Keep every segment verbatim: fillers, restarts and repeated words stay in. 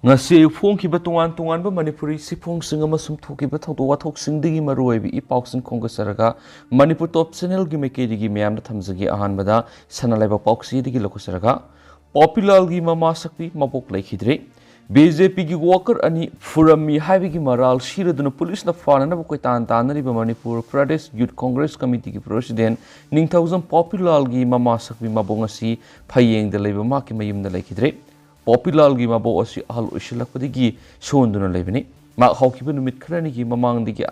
ꯉꯁꯤ ꯑꯌꯨꯛ ꯐꯣꯡꯈꯤꯕ ꯇꯣꯉꯥꯟ ꯇꯣꯉꯥꯟꯕ ꯃꯅꯤꯄꯨꯔꯤ ꯆꯦꯐꯣꯡꯁꯤꯡ ꯑꯃꯁꯨꯡ ꯊꯣꯛꯈꯤꯕ ꯊꯧꯗꯣꯛ ꯋꯥꯊꯣꯛꯁꯤꯡꯗꯒꯤ ꯃꯔꯨꯑꯣꯏꯕ ꯏ ꯄꯥꯎꯁꯤꯡ ꯈꯣꯝꯒꯠꯆꯔꯒ ꯃꯅꯤꯄꯨꯔ ꯇꯣꯞ ꯆꯦꯅꯦꯜꯒꯤ ꯃꯥꯏꯀꯩꯗꯒꯤ ꯃꯌꯥꯝꯗ ꯊꯝꯖꯒꯦ꯫ ꯑꯍꯥꯟꯕꯗ ꯁꯅꯥ ꯂꯩꯕꯥꯛ ꯄꯥꯎꯆꯦꯗꯒꯤ ꯂꯧꯈꯠꯆꯔꯒ, ꯄꯣꯄꯤꯂꯥꯜꯒꯤ ꯃꯃꯥ ꯁꯛꯄꯤ ꯃꯕꯣꯛ ꯂꯩꯈꯤꯗ꯭ꯔꯦ꯫ ꯕꯤ ꯖꯦ ꯄꯤꯒꯤ ꯋꯥꯀꯔ ꯑꯅꯤ ꯐꯨꯔꯝꯃꯤ ꯍꯥꯏꯕꯒꯤ ꯃꯔꯥꯜ ꯁꯤꯔꯗꯨꯅ ꯄꯨꯂꯤꯁꯅ ꯐꯥꯅꯅꯕ ꯀꯣꯏꯇꯥꯟ ꯇꯥꯟꯅꯔꯤꯕ ꯃꯅꯤꯄꯨꯔ ꯄ꯭ꯔꯗꯦꯁ ꯌꯨꯠ ꯀꯣꯡꯒ꯭ꯔꯦꯁ ꯀꯃꯤꯇꯤꯒꯤ ꯄ꯭ꯔꯁꯤꯗꯦꯟ ꯅꯤꯡꯊꯧꯖꯝ ꯄꯣꯄꯤꯂꯥꯜꯒꯤ ꯃꯃꯥ ꯁꯛꯄꯤ ꯃꯕꯣꯛ ꯉꯁꯤ ꯐꯌꯦꯡꯗ ꯂꯩꯕ ꯃꯍꯥꯛꯀꯤ ꯃꯌꯨꯝꯗ ꯂꯩꯈꯤꯗ꯭ꯔꯦ꯫ ꯄꯣꯄꯤꯂꯥꯜꯒꯤ ꯃꯕꯣꯛ ꯑꯁꯤ ꯑꯍꯜ ꯑꯣꯏꯁꯤꯜꯂꯛꯄꯗꯒꯤ ꯁꯣꯟꯗꯨꯅ ꯂꯩꯕꯅꯤ꯫ ꯃꯍꯥꯛ ꯍꯧꯈꯤꯕ ꯅꯨꯃꯤꯠ ꯈꯔꯅꯤꯒꯤ ꯃꯃꯥꯡꯗꯒꯤ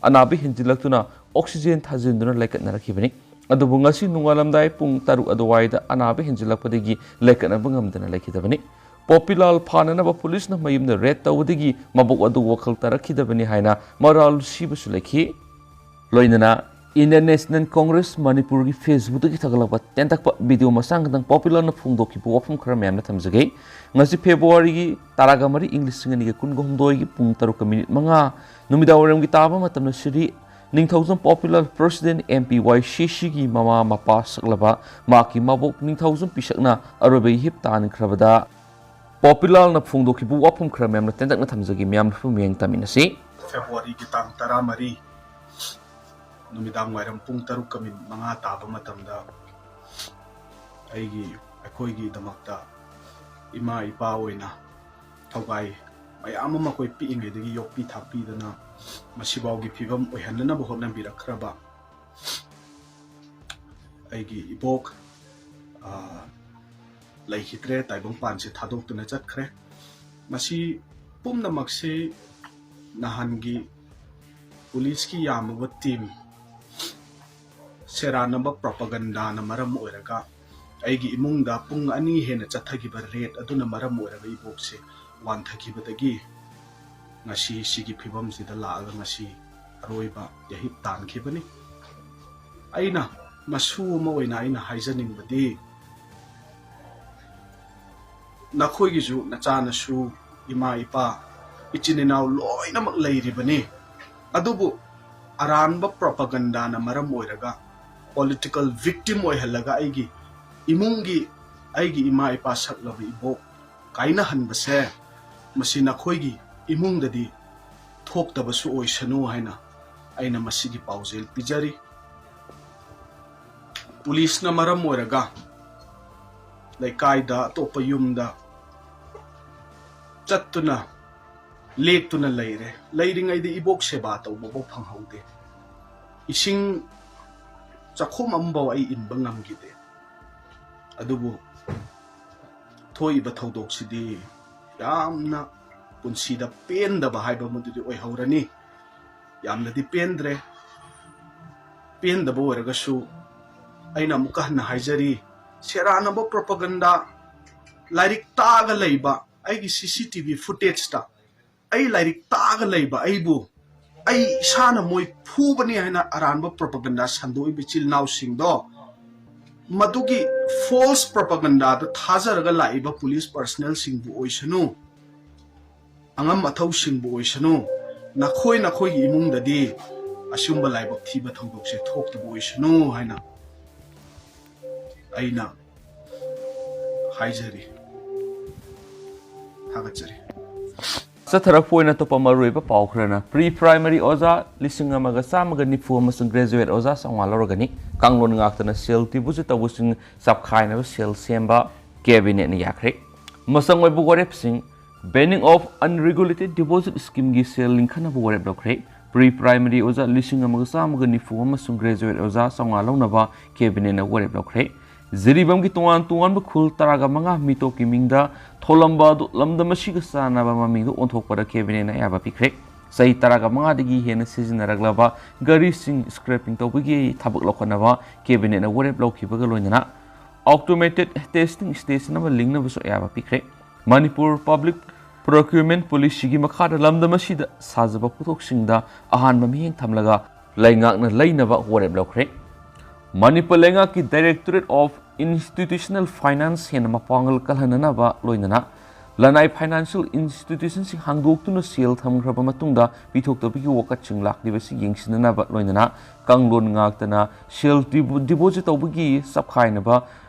ꯑꯅꯥꯕ ꯍꯦꯟꯖꯤꯜꯂꯛꯇꯨꯅ ꯑꯣꯛꯁꯤꯖꯦꯟ ꯊꯥꯖꯤꯟꯗꯨꯅ ꯂꯩꯀꯠꯅꯔꯛꯈꯤꯕꯅꯤ꯫ ꯑꯗꯨꯕꯨ ꯉꯁꯤ ꯅꯣꯡꯉꯥꯜꯂꯝꯗꯥꯏ ꯄꯨꯡ ꯇꯔꯨꯛ ꯑꯗꯨꯋꯥꯏꯗ ꯑꯅꯥꯕ ꯍꯦꯟꯖꯤꯜꯂꯛꯄꯗꯒꯤ ꯂꯩꯀꯠꯅꯕ ꯉꯝꯗꯅ ꯂꯩꯈꯤꯗꯕꯅꯤ꯫ ꯄꯣꯄꯤꯂꯥꯜ ꯐꯥꯅꯅꯕ ꯄꯨꯂꯤꯁꯅ ꯃꯌꯨꯝꯗ ꯔꯦꯗ ꯇꯧꯕꯗꯒꯤ ꯃꯕꯣꯛ ꯑꯗꯨ ꯋꯥꯈꯜ ꯇꯥꯔꯛꯈꯤꯗꯕꯅꯤ ꯍꯥꯏꯅ ꯃꯔꯥꯜ ꯁꯤꯕꯁꯨ ꯂꯩꯈꯤ꯫ ꯂꯣꯏꯅꯅ ꯏꯟꯗꯤꯌꯟ ꯅꯦꯁꯅꯦꯜ ꯀꯣꯡꯒ꯭ꯔꯦꯁ ꯃꯅꯤꯄꯨꯔꯒꯤ ꯐꯦꯁꯕꯨꯛꯇꯒꯤ ꯊꯥꯒꯠꯂꯛꯄ ꯇꯦꯟꯇꯛꯄ ꯚꯤꯗꯤꯑꯣ ꯃꯆꯥ ꯈꯛꯇꯪ ꯄꯣꯄꯤꯂꯥꯜꯅ ꯐꯣꯡꯗꯣꯛꯈꯤꯕ ꯋꯥꯐꯝ ꯈꯔ ꯃꯌꯥꯝꯅ ꯊꯝꯖꯒꯦ꯫ ꯉꯁꯤ ꯐꯦꯕ꯭ꯔꯨꯋꯥꯔꯤꯒꯤ ꯇꯔꯥꯒ ꯃꯔꯤ, ꯏꯪ ꯂꯤꯁꯤꯡ ꯑꯅꯤꯒ ꯀꯨꯟꯒ ꯍꯨꯝꯗꯣꯏꯒꯤ ꯄꯨꯡ ꯇꯔꯨꯛꯀ ꯃꯤꯅꯤꯠ ꯃꯉꯥ ꯅꯨꯃꯤꯗꯥꯡꯋꯥꯏꯔꯝꯒꯤ ꯇꯥꯕ ꯃꯇꯝꯗ ꯁꯤꯔꯤ ꯅꯤꯡꯊꯧꯖꯝ ꯄꯣꯄꯤꯂꯥꯜ ꯄ꯭ꯔꯁꯤꯗꯦꯟ ꯑꯦꯝ ꯄꯤ ꯋꯥꯏ ꯁꯤ ꯁꯤꯒꯤ ꯃꯃꯥ ꯃꯄꯥ ꯁꯛꯂꯕ ꯃꯍꯥꯛꯀꯤ ꯃꯕꯣꯛ ꯅꯤꯡꯊꯧꯖꯝ ꯄꯤꯁꯛꯅ ꯑꯔꯣꯏꯕ ꯏꯍꯤꯞ ꯇꯥꯟꯈ꯭ꯔꯕꯗ ꯄꯣꯄꯤꯂꯥꯜꯅ ꯐꯣꯡꯗꯣꯛꯈꯤꯕ ꯋꯥꯐꯝ ꯈꯔ ꯃꯌꯥꯝꯅ ꯇꯦꯟꯇꯛꯅ ꯊꯝꯖꯒꯦ꯫ ꯃꯌꯥꯝꯅꯁꯨ ꯃꯤꯠꯌꯦꯡ ꯇꯝꯃꯤꯟꯅꯁꯤ꯫ ꯐꯦꯕ꯭ꯔꯨꯋꯥꯔꯤꯒꯤ ꯇꯥꯡ ꯇꯔꯥꯃꯔꯤ ꯅꯨꯃꯤꯗꯥꯡ ꯋꯥꯏꯔꯝ ꯄꯨꯡ ꯇꯔꯨꯛꯀ ꯃꯤꯅꯤꯠ ꯃꯉꯥ ꯇꯥꯕ ꯃꯇꯝꯗ ꯑꯩꯒꯤ, ꯑꯩꯈꯣꯏꯒꯤꯗꯃꯛꯇ ꯏꯃꯥ ꯏꯄꯥ ꯑꯣꯏꯅ ꯊꯧꯒꯥꯏ ꯃꯌꯥꯝ ꯑꯃ ꯑꯩꯈꯣꯏ ꯄꯤꯛꯏꯉꯩꯗꯒꯤ ꯌꯣꯛꯄꯤ ꯊꯥꯛꯄꯤꯗꯅ ꯃꯁꯤꯐꯥꯎꯒꯤ ꯐꯤꯕꯝ ꯑꯣꯏꯍꯟꯅꯅꯕ ꯍꯣꯠꯅꯕꯤꯔꯛꯈ꯭ꯔꯕ ꯑꯩꯒꯤ ꯏꯕꯣꯛ, ꯑ, ꯂꯩꯈꯤꯗ꯭ꯔꯦ, ꯇꯥꯏꯕꯪꯄꯥꯟꯁꯦ ꯊꯥꯗꯣꯛꯇꯨꯅ ꯆꯠꯈ꯭ꯔꯦ꯫ ꯃꯁꯤ ꯄꯨꯝꯅꯃꯛꯁꯤ ꯅꯍꯥꯟꯒꯤ ꯄꯨꯂꯤꯁꯀꯤ ꯌꯥꯝꯃꯕ ꯇꯤꯝ, ꯁꯦꯔꯥꯟꯅꯕ ꯄ꯭ꯔꯣꯄꯥꯒꯟꯗꯥꯅ ꯃꯔꯝ ꯑꯣꯏꯔꯒ ꯑꯩꯒꯤ ꯏꯃꯨꯡꯗ ꯄꯨꯡ ꯑꯅꯤ ꯍꯦꯟꯅ ꯆꯠꯊꯈꯤꯕ ꯔꯦꯗ ꯑꯗꯨꯅ ꯃꯔꯝ ꯑꯣꯏꯔꯒ ꯏꯕꯣꯛꯁꯦ ꯋꯥꯟꯊꯈꯤꯕꯗꯒꯤ ꯉꯁꯤ ꯁꯤꯒꯤ ꯐꯤꯕꯝꯁꯤꯗ ꯂꯥꯛꯑꯒ ꯉꯁꯤ ꯑꯔꯣꯏꯕ ꯌꯥꯍꯤꯞ ꯇꯥꯟꯈꯤꯕꯅꯤ꯫ ꯑꯩꯅ ꯃꯁꯨ ꯑꯃ ꯑꯣꯏꯅ ꯑꯩꯅ ꯍꯥꯏꯖꯅꯤꯡꯕꯗꯤ, ꯅꯈꯣꯏꯒꯤꯁꯨ ꯅꯆꯥꯅꯁꯨ, ꯏꯃꯥ ꯏꯄꯥ, ꯏꯆꯤꯟ ꯏꯅꯥꯎ ꯂꯣꯏꯅꯃꯛ ꯂꯩꯔꯤꯕꯅꯤ꯫ ꯑꯗꯨꯕꯨ ꯑꯔꯥꯟꯕ ꯄ꯭ꯔꯣꯄꯥꯒꯟꯗꯥꯅ ꯃꯔꯝ ꯑꯣꯏꯔꯒ ꯄꯣꯂꯤꯇꯤꯀꯦꯜ ꯚꯤꯛꯇꯤꯝ ꯑꯣꯏꯍꯜꯂꯒ ꯑꯩꯒꯤ ꯏꯃꯨꯡꯒꯤ, ꯑꯩꯒꯤ ꯏꯃꯥ ꯏꯄꯥ ꯁꯛꯂꯕ ꯏꯕꯣꯛ ꯀꯥꯏꯅꯍꯟꯕꯁꯦ ꯃꯁꯤ ꯅꯈꯣꯏꯒꯤ ꯏꯃꯨꯡꯗꯗꯤ ꯊꯣꯛꯇꯕꯁꯨ ꯑꯣꯏꯁꯅꯨ ꯍꯥꯏꯅ ꯑꯩꯅ ꯃꯁꯤꯒꯤ ꯄꯥꯎꯖꯦꯜ ꯄꯤꯖꯔꯤ꯫ ꯄꯨꯂꯤꯁꯅ ꯃꯔꯝ ꯑꯣꯏꯔꯒ ꯂꯩꯀꯥꯏꯗ, ꯑꯇꯣꯞꯄ ꯌꯨꯝꯗ ꯆꯠꯇꯨꯅ, ꯂꯦꯛꯇꯨꯅ ꯂꯩꯔꯦ꯫ ꯂꯩꯔꯤꯉꯩꯗ ꯏꯕꯣꯛ ꯁꯦꯕꯥ ꯇꯧꯕꯐꯥꯎ ꯐꯪꯍꯧꯗꯦ꯫ ꯏꯁꯤꯡ ꯆꯥꯛꯈꯨꯝ ꯑꯃꯐꯥꯎ ꯑꯩ ꯏꯟꯕ ꯉꯝꯈꯤꯗꯦ꯫ ꯑꯗꯨꯕꯨ ꯊꯣꯛꯏꯕ ꯊꯧꯗꯣꯛꯁꯤꯗꯤ ꯌꯥꯝꯅ ꯄꯨꯟꯁꯤꯗ ꯄꯦꯟꯗꯕ ꯍꯥꯏꯕ ꯑꯃꯗꯨꯗꯤ ꯑꯣꯏꯍꯧꯔꯅꯤ꯫ ꯌꯥꯝꯅꯗꯤ ꯄꯦꯟꯗ꯭ꯔꯦ꯫ ꯄꯦꯟꯗꯕ ꯑꯣꯏꯔꯒꯁꯨ ꯑꯩꯅ ꯑꯃꯨꯛꯀ ꯍꯟꯅ ꯍꯥꯏꯖꯔꯤ, ꯁꯦꯔꯥꯟꯅꯕ propaganda, ꯂꯥꯏꯔꯤꯛ ꯇꯥꯛꯑꯒ ꯂꯩꯕ ꯑꯩꯒꯤ C C T V footageꯇ ꯑꯩ ꯂꯥꯏꯔꯤꯛ ꯇꯥꯛꯑꯒ ꯂꯩꯕ ꯑꯩꯕꯨ, ꯑꯩ ꯏꯁꯥꯅ ꯃꯣꯏ ꯐꯨꯕꯅꯤ ꯍꯥꯏꯅ ꯑꯔꯥꯟꯕ propaganda ꯁꯟꯗꯣꯛꯏꯕ ꯏꯆꯤꯜ ꯏꯅꯥꯎꯁꯤꯡꯗꯣ, ꯃꯗꯨꯒꯤ false propagandaꯗ ꯊꯥꯖꯔꯒ ꯂꯥꯛꯏꯕ ꯄꯨꯂꯤꯁ personnelꯁꯤꯡꯕꯨ ꯑꯣꯏꯁꯅꯨ, ꯑꯉꯝ ꯑꯊꯧꯁꯤꯡꯕꯨ ꯑꯣꯏꯁꯅꯨ, ꯅꯈꯣꯏ ꯅꯈꯣꯏꯒꯤ ꯏꯃꯨꯡꯗꯗꯤ ꯑꯁꯤꯒꯨꯝꯕ ꯂꯥꯏꯕꯛ ꯊꯤꯕ ꯊꯧꯗꯣꯛꯁꯦ ꯊꯣꯛꯇꯕ ꯑꯣꯏꯁꯅꯨ ꯍꯥꯏꯅ ꯑꯩꯅ ꯍꯥꯏꯖꯔꯤ꯫ ꯊꯥꯒꯠꯆꯔꯤ꯫ ꯆꯠꯊꯔꯛꯄ ꯑꯣꯏꯅ ꯑꯇꯣꯞꯄ ꯃꯔꯨꯑꯣꯏꯕ ꯄꯥꯎ ꯈꯔꯅ, ꯄ꯭ꯔꯤ ꯄ꯭ꯔꯥꯏꯃꯔꯤ ꯑꯣꯖꯥ ꯂꯤꯁꯤꯡ ꯑꯃꯒ ꯆꯥꯝꯃꯒ ꯅꯤꯐꯨ ꯑꯃꯁꯨꯡ ꯒ꯭ꯔꯦꯖꯨꯋꯦꯠ ꯑꯣꯖꯥ ꯆꯥꯝꯃꯉꯥ ꯂꯧꯔꯒꯅꯤ꯫ ꯀꯥꯡꯂꯣꯟ ꯉꯥꯛꯇꯅ ꯁꯦꯜ ꯗꯤꯄꯣꯖꯤꯠ ꯇꯧꯕꯁꯤꯡ ꯆꯞꯈꯥꯏꯅꯕ ꯁꯦꯜ ꯁꯦꯝꯕ ꯀꯦꯕꯤꯅꯦꯠꯅ ꯌꯥꯈ꯭ꯔꯦ꯫ ꯃꯁꯪ ꯑꯣꯏꯕ ꯋꯥꯔꯦꯞꯁꯤꯡ, banning of unregulated deposit schemeꯒꯤ ꯁꯦꯜ ꯂꯤꯡꯈꯠꯅꯕ ꯋꯥꯔꯦꯞ ꯂꯧꯈ꯭ꯔꯦ꯫ ꯄ꯭ꯔꯤ ꯄ꯭ꯔꯥꯏꯃꯔꯤ ꯑꯣꯖꯥ ꯂꯤꯁꯤꯡ ꯑꯃꯒ ꯆꯥꯝꯃꯒ ꯅꯤꯐꯨ ꯑꯃꯁꯨꯡ ꯒ꯭ꯔꯦꯖꯨꯋꯦꯠ ꯑꯣꯖꯥ ꯆꯥꯝꯃꯉꯥ ꯂꯧꯅꯕ ꯀꯦꯕꯤꯅꯦꯠꯅ ꯋꯥꯔꯦꯞ ꯂꯧꯈ꯭ꯔꯦ꯫ ꯖꯤꯔꯤꯕꯥꯝꯒꯤ ꯇꯣꯉꯥꯟ ꯇꯣꯉꯥꯟꯕ ꯈꯨꯜ ꯇꯔꯥꯒ ꯃꯉꯥ ꯃꯤꯇꯣꯞꯀꯤ ꯃꯤꯡꯗ ꯊꯣꯜꯂꯝꯕ ꯑꯗꯨ ꯂꯝꯗꯝ ꯑꯁꯤꯒ ꯆꯥꯟꯅꯕ ꯃꯃꯤꯡꯗ ꯑꯣꯟꯊꯣꯛꯄꯗ ꯀꯦꯕꯤꯅꯦꯠꯅ ꯑꯌꯥꯕ ꯄꯤꯈ꯭ꯔꯦ꯫ ꯆꯍꯤ ꯇꯔꯥꯒ ꯃꯉꯥꯗꯒꯤ ꯍꯦꯟꯅ ꯁꯤꯖꯤꯟꯅꯔꯛꯂꯕ ꯒꯥꯔꯤꯁꯤꯡ scrapping ꯇꯧꯕꯒꯤ ꯊꯕꯛ ꯂꯧꯈꯠꯅꯕ ꯀꯦꯕꯤꯅꯦꯠꯅ ꯋꯥꯔꯦꯞ ꯂꯧꯈꯤꯕꯒ ꯂꯣꯏꯅꯅ automated testing station ꯑꯃ ꯂꯤꯡꯅꯕꯁꯨ ꯑꯌꯥꯕ ꯄꯤꯈ꯭ꯔꯦ꯫ ꯃꯅꯤꯄꯨꯔ Public Procurement Policyꯒꯤ ꯃꯈꯥꯗ ꯂꯝꯗꯝ ꯑꯁꯤꯗ ꯁꯥꯖꯕ ꯄꯣꯠꯊꯣꯛꯁꯤꯡꯗ ꯑꯍꯥꯟꯕ ꯃꯤꯠꯌꯦꯡ ꯊꯝꯂꯒ ꯂꯩꯉꯥꯛꯅ ꯂꯩꯅꯕ ꯋꯥꯔꯦꯞ ꯂꯧꯈ꯭ꯔꯦ꯫ ꯃꯅꯤꯄꯨꯔ ꯂꯩꯉꯥꯛꯀꯤ Directorate of Institutional Finance ꯍꯦꯟꯅ ꯃꯄꯥꯡꯒꯜ ꯀꯜꯍꯟꯅꯅꯕ ꯂꯣꯏꯅꯅ ꯂꯅꯥꯏ financial institutionꯁꯤꯡ ꯍꯥꯡꯗꯣꯛꯇꯨꯅ ꯁꯦꯜ ꯊꯝꯈ꯭ꯔꯕ ꯃꯇꯨꯡꯗ ꯄꯤꯊꯣꯛꯇꯕꯒꯤ ꯋꯥꯀꯠꯁꯤꯡ ꯂꯥꯛꯂꯤꯕꯁꯤ ꯌꯦꯡꯁꯤꯟꯅꯅꯕ ꯂꯣꯏꯅꯅ ꯀꯥꯡꯂꯣꯟ ꯉꯥꯛꯇꯅ ꯁꯦꯜ ꯗꯤꯄꯣ-, deposit ꯇꯧꯕꯒꯤ ꯆꯞꯈꯥꯏꯅꯕ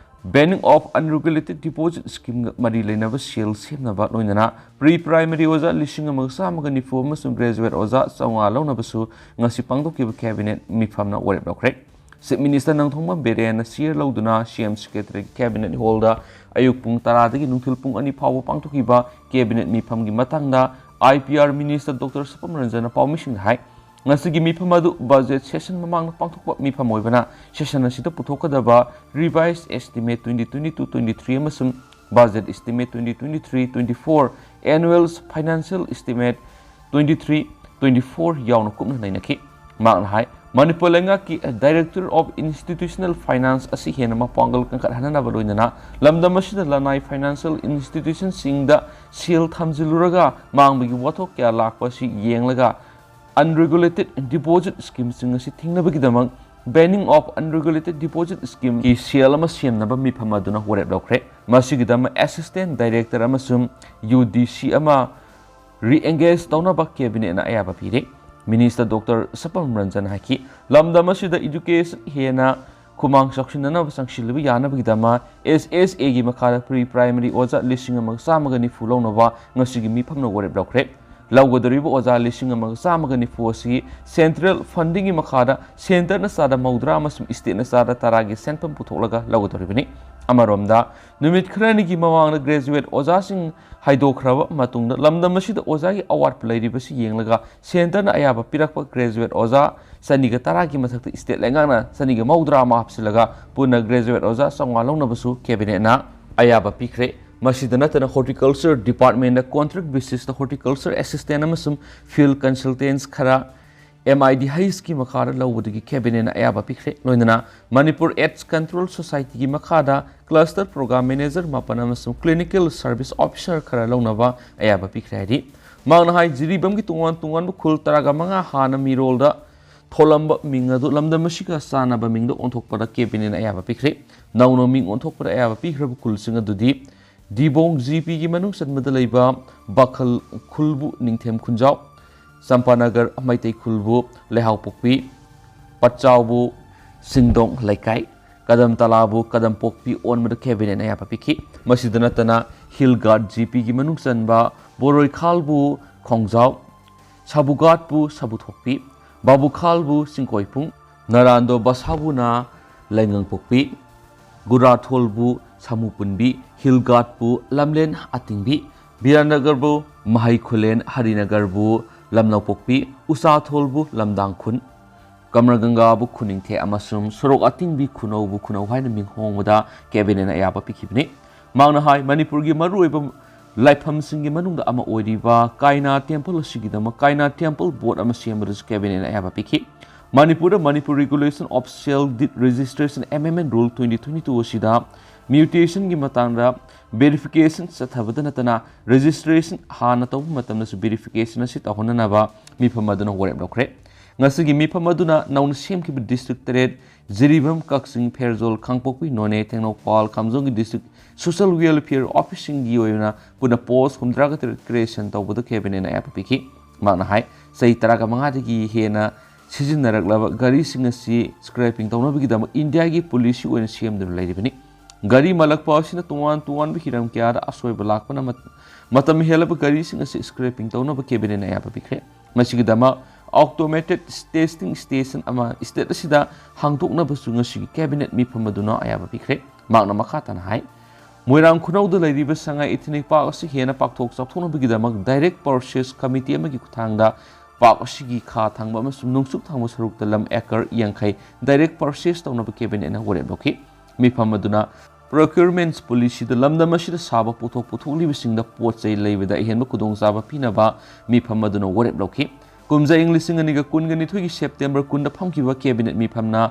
Banning of Unregulated Deposit Scheme ꯒ ꯃꯔꯤ ꯂꯩꯅꯕ ꯁꯦꯜ ꯁꯦꯝꯅꯕ, ꯂꯣꯏꯅꯅ pre primary ꯑꯣꯖꯥ ꯂꯤꯁꯤꯡ ꯑꯃꯒ ꯆꯥꯝꯃꯒ ꯅꯤꯐꯨ ꯑꯃꯁꯨꯡ graduate ꯑꯣꯖꯥ ꯆꯥꯝꯃꯉꯥ ꯂꯧꯅꯕꯁꯨ ꯉꯁꯤ ꯄꯥꯡꯊꯣꯛꯈꯤꯕ cabinet ꯃꯤꯐꯝꯅ ꯋꯥꯔꯦꯞ ꯂꯧꯈ꯭ꯔꯦ꯫ Chief Minister ꯅꯣꯡꯊꯣꯝꯕꯝ ꯕꯤꯔꯦꯟꯅ chair ꯂꯧꯗꯨꯅ C M Secretariat cabinet hall ꯗ ꯑꯌꯨꯛ ꯄꯨꯡ ꯇꯔꯥꯗꯒꯤ ꯅꯨꯡꯊꯤꯜ ꯄꯨꯡ ꯑꯅꯤ ꯐꯥꯎꯕ ꯄꯥꯡꯊꯣꯛꯈꯤꯕ cabinet ꯃꯤꯐꯝꯒꯤ ꯃꯇꯥꯡꯗ I P R Minister Doctor ꯁꯄꯝ ꯔꯟꯖꯟꯅ ꯄꯥꯎꯃꯤꯁꯤꯡꯗ ꯍꯥꯏ꯫ ꯉꯁꯤꯒꯤ ꯃꯤꯐꯝ ꯑꯗꯨ budget session ꯃꯃꯥꯡꯗ ꯄꯥꯡꯊꯣꯛꯄ ꯃꯤꯐꯝ ꯑꯣꯏꯕꯅ, session ꯑꯁꯤꯗ ꯄꯨꯊꯣꯛꯀꯗꯕ revised estimate twenty twenty-two twenty-three ꯑꯃꯁꯨꯡ budget estimate twenty twenty-three twenty-four, annual financial estimate twenty-three twenty-four ꯌꯥꯎꯅ ꯀꯨꯞꯅ ꯅꯩꯅꯈꯤ꯫ ꯃꯍꯥꯛꯅ ꯍꯥꯏ, ꯃꯅꯤꯄꯨꯔ ꯂꯩꯉꯥꯛꯀꯤ Director of Institutional Finance ꯑꯁꯤ ꯍꯦꯟꯅ ꯃꯄꯥꯡꯒꯜ ꯀꯟꯈꯠꯍꯟꯅꯕ, ꯂꯣꯏꯅꯅ ꯂꯝꯗꯝ ꯑꯁꯤꯗ ꯂꯅꯥꯏ financial institution ꯁꯤꯡꯗ ꯁꯦꯜ ꯊꯝꯖꯤꯜꯂꯨꯔꯒ ꯃꯥꯡꯕꯒꯤ ꯋꯥꯊꯣꯛ ꯀꯌꯥ ꯂꯥꯛꯄ ꯑꯁꯤ ꯌꯦꯡꯂꯒ, unregulated deposit scheme ꯁꯤꯡ ꯑꯁꯤ ꯊꯤꯡꯅꯕꯒꯤꯗꯃꯛ Banning of Unregulated Deposit Scheme ꯒꯤ cell ꯑꯃ ꯁꯦꯝꯅꯕ ꯃꯤꯐꯝ ꯑꯗꯨꯅ ꯋꯥꯔꯦꯞ ꯂꯧꯈ꯭ꯔꯦ꯫ ꯃꯁꯤꯒꯤꯗꯃꯛ Assistant Director ꯑꯃꯁꯨꯡ U D C ꯑꯃ re-engage ꯇꯧꯅꯕ cabinet ꯅ ꯑꯌꯥꯕ ꯄꯤꯔꯦ꯫ Minister Doctor ꯁꯄꯝ ꯔꯟꯖꯟ ꯍꯥꯏꯈꯤ, ꯂꯝꯗꯝ ꯑꯁꯤꯗ education ꯍꯦꯟꯅ ꯈꯨꯃꯥꯡ ꯆꯥꯎꯁꯤꯟꯅꯅꯕ ꯆꯪꯁꯤꯜꯂꯨꯕ ꯌꯥꯅꯕꯒꯤꯗꯃꯛ S S A ꯒꯤ ꯃꯈꯥꯗ pre primary ꯑꯣꯖꯥ ꯂꯤꯁꯤꯡ ꯑꯃꯒ ꯆꯥꯝꯃꯒ ꯅꯤꯐꯨ ꯂꯧꯅꯕ ꯉꯁꯤꯒꯤ ꯃꯤꯐꯝꯅ ꯋꯥꯔꯦꯞ ꯂꯧꯈ꯭ꯔꯦ꯫ ꯂꯧꯒꯗꯧꯔꯤꯕ ꯑꯣꯖꯥ ꯂꯤꯁꯤꯡ ꯑꯃꯒ ꯆꯥꯝꯃꯒ ꯅꯤꯐꯨ ꯑꯁꯤ central funding ꯒꯤ ꯃꯈꯥꯗ centre ꯅ ꯆꯥꯗ ꯃꯧꯗ꯭ꯔꯥ ꯑꯃꯁꯨꯡ state ꯅ ꯆꯥꯗ ꯇꯔꯥꯒꯤ ꯁꯦꯟꯐꯝ ꯄꯨꯊꯣꯛꯂꯒ ꯂꯧꯒꯗꯧꯔꯤꯕꯅꯤ꯫ ꯑꯃꯔꯣꯝꯗ, ꯅꯨꯃꯤꯠ ꯈꯔꯅꯤꯒꯤ ꯃꯃꯥꯡꯗ graduate ꯑꯣꯖꯥꯁꯤꯡ ꯍꯥꯏꯗꯣꯛꯈ꯭ꯔꯕ ꯃꯇꯨꯡꯗ, ꯂꯝꯗꯝ ꯑꯁꯤꯗ ꯑꯣꯖꯥꯒꯤ ꯑꯋꯥꯠꯄ ꯂꯩꯔꯤꯕꯁꯤ ꯌꯦꯡꯂꯒ centre ꯅ ꯑꯌꯥꯕ ꯄꯤꯔꯛꯄ graduate ꯑꯣꯖꯥ ꯆꯅꯤꯒ ꯇꯔꯥꯒꯤ ꯃꯊꯛꯇ state ꯂꯩꯉꯥꯛꯅ ꯆꯅꯤꯒ ꯃꯧꯗ꯭ꯔꯥ ꯑꯃ ꯍꯥꯞꯆꯤꯜꯂꯒ ꯄꯨꯟꯅ graduate ꯑꯣꯖꯥ ꯆꯥꯝꯃꯉꯥ ꯂꯧꯅꯕꯁꯨ cabinet ꯅ ꯑꯌꯥꯕ ꯄꯤꯈ꯭ꯔꯦ꯫ ꯃꯁꯤꯗ ꯅꯠꯇꯅ, Horticulture Department ꯇ contract basis ꯇ horticulture assistant ꯑꯃꯁꯨꯡ field consultants ꯈꯔ M I D H ꯀꯤ ꯃꯈꯥꯗ ꯂꯧꯕꯗꯒꯤ cabinet ꯅ ꯑꯌꯥꯕ ꯄꯤꯈ꯭ꯔꯦ꯫ ꯂꯣꯏꯅꯅ Manipur AIDS Control Society ꯒꯤ ꯃꯈꯥꯗ cluster program manager ꯃꯥꯄꯟ ꯑꯃꯁꯨꯡ clinical service officer ꯈꯔ ꯂꯧꯅꯕ ꯑꯌꯥꯕ ꯄꯤꯈ꯭ꯔꯦ ꯍꯥꯏꯔꯤ꯫ ꯃꯍꯥꯛꯅ ꯍꯥꯏ, ꯖꯤꯔꯤꯕꯥꯝꯒꯤ ꯇꯣꯉꯥꯟ ꯇꯣꯉꯥꯟꯕ ꯈꯨꯜ ꯇꯔꯥꯒ ꯃꯉꯥ ꯍꯥꯟꯅ ꯃꯤꯔꯣꯜꯗ ꯊꯣꯜꯂꯝꯕ ꯃꯤꯡ ꯑꯗꯨ ꯂꯝꯗꯝ ꯑꯁꯤꯒ ꯆꯥꯟꯅꯕ ꯃꯤꯡꯗ ꯑꯣꯟꯊꯣꯛꯄꯗ cabinet ꯅ ꯑꯌꯥꯕ ꯄꯤꯈ꯭ꯔꯦ꯫ ꯅꯧꯅ ꯃꯤꯡ ꯑꯣꯟꯊꯣꯛꯄꯗ ꯑꯌꯥꯕ ꯄꯤꯈ꯭ꯔꯕ ꯈꯨꯜꯁꯤꯡ ꯑꯗꯨꯗꯤ ꯗꯤꯕꯣꯡ G P ꯒꯤ ꯃꯅꯨꯡ ꯆꯟꯕꯗ ꯂꯩꯕ ꯕꯥꯈꯜ ꯈꯨꯜꯕꯨ ꯅꯤꯡꯊꯦꯝ ꯈꯨꯟꯖꯥꯎ, ꯆꯝꯄꯥꯅꯒꯔ ꯃꯩꯇꯩ ꯈꯨꯜꯕꯨ ꯂꯩꯍꯥꯎꯄꯣꯛꯄꯤ, ꯄꯠꯆꯥꯎꯕꯨ ꯁꯤꯡꯗꯣꯡ ꯂꯩꯀꯥꯏ, ꯀꯗꯝ ꯇꯂꯥꯕꯨ ꯀꯗꯝ ꯄꯣꯛꯄꯤ ꯑꯣꯟꯕꯗ ꯀꯦꯕꯤꯅꯦꯠꯅ ꯑꯌꯥꯕ ꯄꯤꯈꯤ꯫ ꯃꯁꯤꯗ ꯅꯠꯇꯅ ꯍꯤꯜ ꯒꯥꯔꯗ ꯖꯤꯄꯤꯒꯤ ꯃꯅꯨꯡ ꯆꯟꯕ ꯕꯣꯔꯣꯏꯈꯥꯜꯕꯨ ꯈꯣꯡꯖꯥꯎ, ꯁꯥꯕꯨꯒꯥꯠꯄꯨ ꯁꯥꯕꯨꯊꯣꯛꯄꯤ, ꯕꯥꯕꯨꯈꯥꯜꯕꯨ ꯆꯤꯡꯀꯣꯏꯄꯨꯡ, ꯅꯔꯥꯟꯗꯣ ꯕꯁꯥꯕꯨꯅ ꯂꯩꯉꯪꯄꯣꯛꯄꯤ, ꯒꯨꯔꯥꯊꯣꯜꯕꯨ ꯁꯥꯃꯨꯄꯨꯟꯕꯤ, ꯍꯤꯜ ꯒꯥꯔꯗꯄꯨ ꯂꯝꯂꯦꯟ ꯑꯇꯤꯡꯕꯤ, ꯕꯤꯔꯥꯅꯒꯔꯕꯨ ꯃꯍꯩ ꯈꯨꯂꯦꯟ, ꯍꯔꯤꯅꯒꯔꯕꯨ ꯂꯝꯂꯧꯄꯣꯛꯄꯤ, ꯎꯆꯥꯊꯣꯜꯕꯨ ꯂꯝꯗꯥꯡꯈꯨꯟ, ꯀꯃꯔꯒꯪꯒꯥꯕꯨ ꯈꯨꯅꯤꯡꯊꯦꯛ ꯑꯃꯁꯨꯡ ꯁꯣꯔꯣꯛ ꯑꯇꯤꯡꯕꯤ ꯈꯨꯅꯧꯕꯨ ꯈꯨꯅꯧ ꯍꯥꯏꯅ ꯃꯤꯡ ꯍꯣꯡꯕꯗ ꯀꯦꯕꯤꯅꯦꯠꯅ ꯑꯌꯥꯕ ꯄꯤꯈꯤꯕꯅꯤ꯫ ꯃꯍꯥꯛꯅ ꯍꯥꯏ, ꯃꯅꯤꯄꯨꯔꯒꯤ ꯃꯔꯨꯑꯣꯏꯕ ꯂꯥꯏꯐꯝꯁꯤꯡꯒꯤ ꯃꯅꯨꯡꯗ ꯑꯃ ꯑꯣꯏꯔꯤꯕ ꯀꯥꯏꯅꯥ ꯇꯦꯝꯄꯜ ꯑꯁꯤꯒꯤꯗꯃꯛ ꯀꯥꯏꯅꯥ ꯇꯦꯝꯄꯜ ꯕꯣꯔꯗ ꯑꯃ ꯁꯦꯝꯕꯗꯁꯨ ꯀꯦꯕꯤꯅꯦꯠꯅ ꯑꯌꯥꯕ ꯄꯤꯈꯤ꯫ ꯃꯅꯤꯄꯨꯔꯗ Manipur Regulation of Sale Deed Registration, M M N Rule twenty twenty-two ꯑꯁꯤꯗ ꯃ꯭ꯌꯨꯇꯦꯁꯟꯒꯤ ꯃꯇꯥꯡꯗ ꯚꯦꯔꯤꯐꯤꯀꯦꯁꯟ ꯆꯠꯊꯕꯗ ꯅꯠꯇꯅ ꯔꯦꯖꯤꯁꯇ꯭ꯔꯦꯁꯟ ꯍꯥꯟꯅ ꯇꯧꯕ ꯃꯇꯝꯗꯁꯨ ꯚꯦꯔꯤꯐꯤꯀꯦꯁꯟ ꯑꯁꯤ ꯇꯧꯍꯟꯅꯅꯕ ꯃꯤꯐꯝ ꯑꯗꯨꯅ ꯋꯥꯔꯦꯞ ꯂꯧꯈ꯭ꯔꯦ꯫ ꯉꯁꯤꯒꯤ ꯃꯤꯐꯝ ꯑꯗꯨꯅ ꯅꯧꯅ ꯁꯦꯝꯈꯤꯕ ꯗꯤꯁꯇ꯭ꯔꯤꯛ ꯇꯔꯦꯠ, ꯖꯤꯔꯤꯕꯥꯝ, ꯀꯛꯆꯤꯡ, ꯐꯦꯔꯖꯣꯜ, ꯀꯥꯡꯄꯣꯛꯄꯤ, ꯅꯣꯅꯦ, ꯇꯦꯡꯅꯧꯄꯜ, ꯀꯥꯝꯖꯣꯡꯒꯤ ꯗꯤꯁꯇ꯭ꯔꯤꯛ ꯁꯣꯁꯤꯌꯦꯜ ꯋꯦꯜꯐꯤꯌꯔ ꯑꯣꯐꯤꯁꯁꯤꯡꯒꯤ ꯑꯣꯏꯅ ꯄꯨꯟꯅ ꯄꯣꯁ ꯍꯨꯝꯗ꯭ꯔꯥꯒ ꯇꯔꯦꯠ ꯀ꯭ꯔꯤꯌꯦꯁꯟ ꯇꯧꯕꯗ ꯀꯦꯕꯤꯅꯦꯠꯅ ꯑꯌꯥꯕ ꯄꯤꯈꯤ꯫ ꯃꯍꯥꯛꯅ ꯍꯥꯏ, ꯆꯍꯤ ꯇꯔꯥꯒ ꯃꯉꯥꯗꯒꯤ ꯍꯦꯟꯅ ꯁꯤꯖꯤꯟꯅꯔꯛꯂꯕ ꯒꯥꯔꯤꯁꯤꯡ ꯑꯁꯤ ꯁ꯭ꯀ꯭ꯔꯦꯄꯤꯡ ꯇꯧꯅꯕꯒꯤꯗꯃꯛ ꯏꯟꯗꯤꯌꯥꯒꯤ ꯄꯣꯂꯤꯁꯤ ꯑꯣꯏꯅ ꯁꯦꯝꯗꯨꯅ ꯂꯩꯔꯤꯕꯅꯤ꯫ ꯒꯥꯔꯤ ꯃꯜꯂꯛꯄ ꯑꯁꯤꯅ ꯇꯣꯉꯥꯟ ꯇꯣꯉꯥꯟꯕ ꯍꯤꯔꯝ ꯀꯌꯥꯗ ꯑꯁꯣꯏꯕ ꯂꯥꯛꯄꯅ ꯃꯠ-, ꯃꯇꯝ ꯍꯦꯜꯂꯕ ꯒꯥꯔꯤꯁꯤꯡ ꯑꯁꯤ ꯁ꯭ꯀ꯭ꯔꯦꯄꯤꯡ ꯇꯧꯅꯕ ꯀꯦꯕꯤꯅꯦꯠꯅ ꯑꯌꯥꯕ ꯄꯤꯈ꯭ꯔꯦ꯫ ꯃꯁꯤꯒꯤꯗꯃꯛ ꯑꯣꯇꯣꯃꯦꯇꯦꯗ ꯇꯦꯁꯇꯤꯡ ꯁ꯭ꯇꯦꯁꯟ ꯑꯃ ꯁ꯭ꯇꯦꯠ ꯑꯁꯤꯗ ꯍꯥꯡꯗꯣꯛꯅꯕꯁꯨ ꯉꯁꯤꯒꯤ ꯀꯦꯕꯤꯅꯦꯠ ꯃꯤꯐꯝ ꯑꯗꯨꯅ ꯑꯌꯥꯕ ꯄꯤꯈ꯭ꯔꯦ꯫ ꯃꯍꯥꯛꯅ ꯃꯈꯥ ꯇꯥꯅ ꯍꯥꯏ, ꯃꯣꯏꯔꯥꯡ ꯈꯨꯅꯧꯗ ꯂꯩꯔꯤꯕ ꯁꯉꯥꯏ ꯏꯊꯅꯤꯛ ꯄꯥꯔꯛ ꯑꯁꯤ ꯍꯦꯟꯅ ꯄꯥꯛꯊꯣꯛ ꯆꯥꯎꯊꯣꯛꯅꯕꯒꯤꯗꯃꯛ ꯗꯥꯏꯔꯦꯛ ꯄꯔꯆꯦꯁ ꯀꯃꯤꯇꯤ ꯑꯃꯒꯤ ꯈꯨꯠꯊꯥꯡꯗ ꯄꯥꯔꯛ ꯑꯁꯤꯒꯤ ꯈꯥ ꯊꯪꯕ ꯑꯃꯁꯨꯡ ꯅꯣꯡꯆꯨꯞ ꯊꯪꯕ ꯁꯔꯨꯛꯇ ꯂꯝ ꯑꯦꯀꯔ ꯌꯥꯡꯈꯩ ꯗꯥꯏꯔꯦꯛ ꯄꯔꯆꯦꯁ ꯇꯧꯅꯕ ꯀꯦꯕꯤꯅꯦꯠꯅ ꯋꯥꯔꯦꯞ ꯂꯧꯈꯤ꯫ ꯃꯤꯐꯝ ꯑꯗꯨꯅ ꯄ꯭ꯔꯣꯀ꯭ꯌꯨꯔꯃꯦꯟꯠ ꯄꯣꯂꯤꯁꯤꯗ ꯂꯝꯗꯝ ꯑꯁꯤꯗ ꯁꯥꯕ ꯄꯣꯠꯊꯣꯛ ꯄꯨꯊꯣꯛꯂꯤꯕꯁꯤꯡꯗ ꯄꯣꯠ ꯆꯩ ꯂꯩꯕꯗ ꯑꯍꯦꯟꯕ ꯈꯨꯗꯣꯡꯆꯥꯕ ꯄꯤꯅꯕ ꯃꯤꯐꯝ ꯑꯗꯨꯅ ꯋꯥꯔꯦꯞ ꯂꯧꯈꯤ꯫ ꯀꯨꯝꯖꯥ ꯏꯪ ꯂꯤꯁꯤꯡ ꯑꯅꯤꯒ ꯀꯨꯟꯒ ꯅꯤꯊꯣꯏꯒꯤ ꯁꯦꯞꯇꯦꯝꯕꯔ ꯀꯨꯟꯗ ꯐꯝꯈꯤꯕ ꯀꯦꯕꯤꯅꯦꯠ ꯃꯤꯐꯝꯅ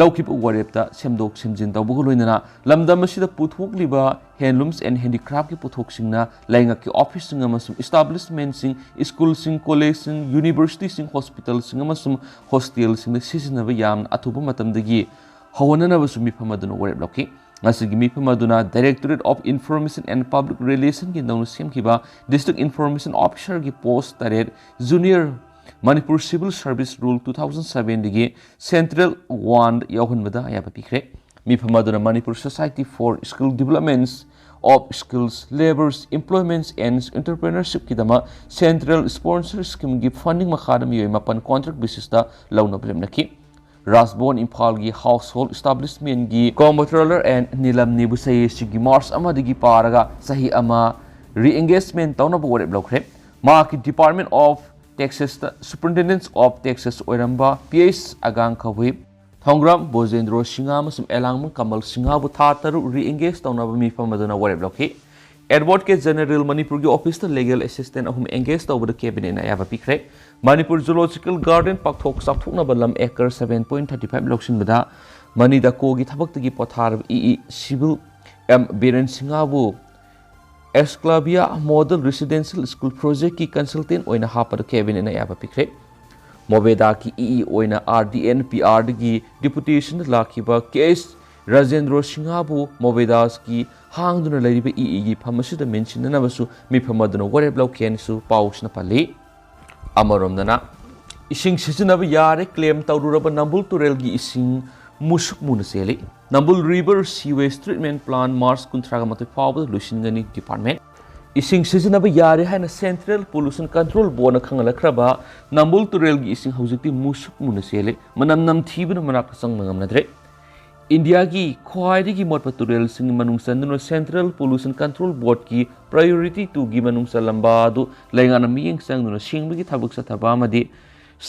ꯂꯧꯈꯤꯕ ꯋꯥꯔꯦꯞꯇ ꯁꯦꯝꯗꯣꯛ ꯁꯦꯝꯖꯤꯟ ꯇꯧꯕꯒ ꯂꯣꯏꯅꯅ ꯂꯝꯗꯝ ꯑꯁꯤꯗ ꯄꯨꯊꯣꯛꯂꯤꯕ handlooms and handicraftꯀꯤ ꯄꯣꯠꯊꯣꯛꯁꯤꯡꯅ ꯂꯩꯉꯥꯛꯀꯤ ꯑꯣꯐꯤꯁꯁꯤꯡ ꯑꯃꯁꯨꯡ establishmentꯁꯤꯡ, ꯁ꯭ꯀꯨꯜꯁꯤꯡ, ꯀꯣꯂꯦꯖꯁꯤꯡ, ꯌꯨꯅꯤꯚꯔꯁꯤꯇꯤꯁꯤꯡ, ꯍꯣꯁꯄꯤꯇꯥꯜꯁꯤꯡ ꯑꯃꯁꯨꯡ ꯍꯣꯁꯇꯦꯜꯁꯤꯡꯗ ꯁꯤꯖꯤꯟꯅꯕ ꯌꯥꯝꯅ ꯑꯊꯨꯕ ꯃꯇꯝꯗꯒꯤ ꯍꯧꯍꯟꯅꯅꯕꯁꯨ ꯃꯤꯐꯝ ꯑꯗꯨꯅ ꯋꯥꯔꯦꯞ ꯂꯧꯈꯤ꯫ ꯉꯁꯤꯒꯤ ꯃꯤꯐꯝ ꯑꯗꯨꯅ Directorate of Information and Public Relationꯒꯤ ꯅꯧꯅ ꯁꯦꯝꯈꯤꯕ District Information Officerꯒꯤ ꯄꯣꯁ ꯇꯔꯦꯠ, Junior, Manipur Civil Service Rule two thousand sevenꯗꯒꯤ Central one ꯌꯥꯎꯍꯟꯕꯗ ꯑꯌꯥꯕ ꯄꯤꯈ꯭ꯔꯦ꯫ ꯃꯤꯐꯝ ꯑꯗꯨꯅ Manipur Society for Skill Developments of Skills, Labours, Employments and Entrepreneurshipꯀꯤꯗꯃꯛ Central Sponsor Schemeꯒꯤ funding ꯃꯈꯥꯗ ꯃꯤꯑꯣꯏ ꯃꯥꯄꯟ contract basisꯇ ꯂꯧꯅꯕ ꯂꯦꯞꯅꯈꯤ꯫ ꯔꯥꯖꯚꯋꯟ ꯏꯝꯐꯥꯜꯒꯤ Household Establishmentꯀꯤ Comptroller ꯑꯦꯟ ꯅꯤꯂꯝꯅꯤꯕꯨ ꯆꯍꯤ ꯑꯁꯤꯒꯤ ꯃꯥꯔꯆ ꯑꯃꯗꯒꯤ ꯄꯥꯔꯒ ꯆꯍꯤ ꯑꯃ re-engagement ꯇꯧꯅꯕ ꯋꯥꯔꯦꯞ ꯂꯧꯈ꯭ꯔꯦ꯫ ꯃꯍꯥꯛꯀꯤ Department of Taxesꯇ Superintendent of Taxes ꯑꯣꯏꯔꯝꯕ ꯄꯤ ꯑꯩꯆ ꯑꯒꯥꯡ ꯈꯥꯎꯍꯨꯏ, ꯊꯣꯡꯒ꯭ꯔꯥꯝ ꯕꯣꯖꯦꯟꯗ꯭ꯔꯣ ꯁꯤꯡꯍ ꯑꯃꯁꯨꯡ ꯑꯦꯂꯥꯡꯕꯝ ꯀꯃꯜ ꯁꯤꯡꯍꯕꯨ ꯊꯥ ꯇꯔꯨꯛ re-engage ꯇꯧꯅꯕ ꯃꯤꯐꯝ ꯑꯗꯨꯅ ꯋꯥꯔꯦꯞ ꯂꯧꯈꯤ꯫ Advocate General ꯃꯅꯤꯄꯨꯔꯒꯤ officeꯇ legal assistant ꯑꯍꯨꯝ engage ꯇꯧꯕꯗ cabinetꯅ ꯑꯌꯥꯕ ꯄꯤꯈ꯭ꯔꯦ꯫ ꯃꯅꯤꯄꯨꯔ Zoological Garden ꯄꯥꯛꯊꯣꯛ ꯆꯥꯎꯊꯣꯛꯅꯕ ꯂꯝ acre seven point thirty five ꯂꯧꯁꯤꯟꯕꯗ ꯃꯅꯤ ꯗꯀꯣꯒꯤ ꯊꯕꯛꯇꯒꯤ ꯄꯣꯊꯥꯔꯕ E E civil M Biren ꯁꯤꯡꯍꯕꯨ Exclavia Model Residential School Projectꯀꯤ consultant ꯑꯣꯏꯅ ꯍꯥꯞꯄꯗ cabinetꯅ ꯑꯌꯥꯕ ꯄꯤꯈ꯭ꯔꯦ꯫ ꯃꯣꯕꯦꯗꯥꯒꯤ ꯏ ꯏ ꯑꯣꯏꯅ ꯑꯥꯔ ꯗꯤ ꯑꯦꯟ ꯄꯤ ꯑꯥꯔꯗꯒꯤ deputationꯗ ꯂꯥꯛꯈꯤꯕ ꯀꯦ ꯑꯦꯁ ꯔꯥꯖꯦꯟꯗ꯭ꯔꯣ ꯁꯤꯡꯍꯕꯨ ꯃꯣꯕꯦꯗꯥꯁꯀꯤ ꯍꯥꯡꯗꯨꯅ ꯂꯩꯔꯤꯕ ꯏ ꯏꯒꯤ ꯐꯝ ꯑꯁꯤꯗ ꯃꯦꯟꯁꯤꯟꯅꯅꯕꯁꯨ ꯃꯤꯐꯝ ꯑꯗꯨꯅ ꯋꯥꯔꯦꯞ ꯂꯧꯈꯤ ꯍꯥꯏꯅꯁꯨ ꯄꯥꯎꯁꯤꯅ ꯄꯜꯂꯤ꯫ ꯑꯃꯔꯣꯝꯗꯅ, ꯏꯁꯤꯡ ꯁꯤꯖꯤꯟꯅꯕ ꯌꯥꯔꯦ claim ꯇꯧꯔꯨꯔꯕ ꯅꯝꯕꯨꯜ ꯇꯨꯔꯦꯜꯒꯤ ꯏꯁꯤꯡ ꯃꯨꯁꯨꯛ ꯃꯨꯅ ꯆꯦꯜꯂꯤ꯫ Nambul River Sewage Treatment Plant March ꯀꯨꯟꯊ꯭ꯔꯥꯒ ꯃꯥꯊꯣꯏ ꯐꯥꯎꯕꯗ ꯂꯣꯏꯁꯤꯟꯒꯅꯤ department꯫ ꯏꯁꯤꯡ ꯁꯤꯖꯤꯟꯅꯕ ꯌꯥꯔꯦ ꯍꯥꯏꯅ Central Pollution Control Boardꯅ ꯈꯪꯍꯜꯂꯛꯈ꯭ꯔꯕ ꯅꯝꯕꯨꯜ ꯇꯨꯔꯦꯜꯒꯤ ꯏꯁꯤꯡ ꯍꯧꯖꯤꯛꯇꯤ ꯃꯨꯁꯨꯛ ꯃꯨꯅ ꯆꯦꯜꯂꯤ꯫ ꯃꯅꯝ ꯅꯝꯊꯤꯕꯅ ꯃꯅꯥꯛꯇ ꯆꯪꯕ ꯉꯝꯅꯗ꯭ꯔꯦ꯫ ꯏꯟꯗꯤꯌꯥꯒꯤ ꯈ꯭ꯋꯥꯏꯗꯒꯤ ꯃꯣꯠꯄ ꯇꯨꯔꯦꯜꯁꯤꯡꯒꯤ ꯃꯅꯨꯡ ꯆꯟꯗꯨꯅ Central Pollution Control Boardꯀꯤ Priority Twoꯒꯤ ꯃꯅꯨꯡ ꯆꯜꯂꯝꯕ ꯑꯗꯨ ꯂꯩꯉꯥꯛꯅ ꯃꯤꯠꯌꯦꯡ ꯆꯪꯗꯨꯅ ꯁꯦꯡꯕꯒꯤ ꯊꯕꯛ ꯆꯠꯊꯕ ꯑꯃꯗꯤ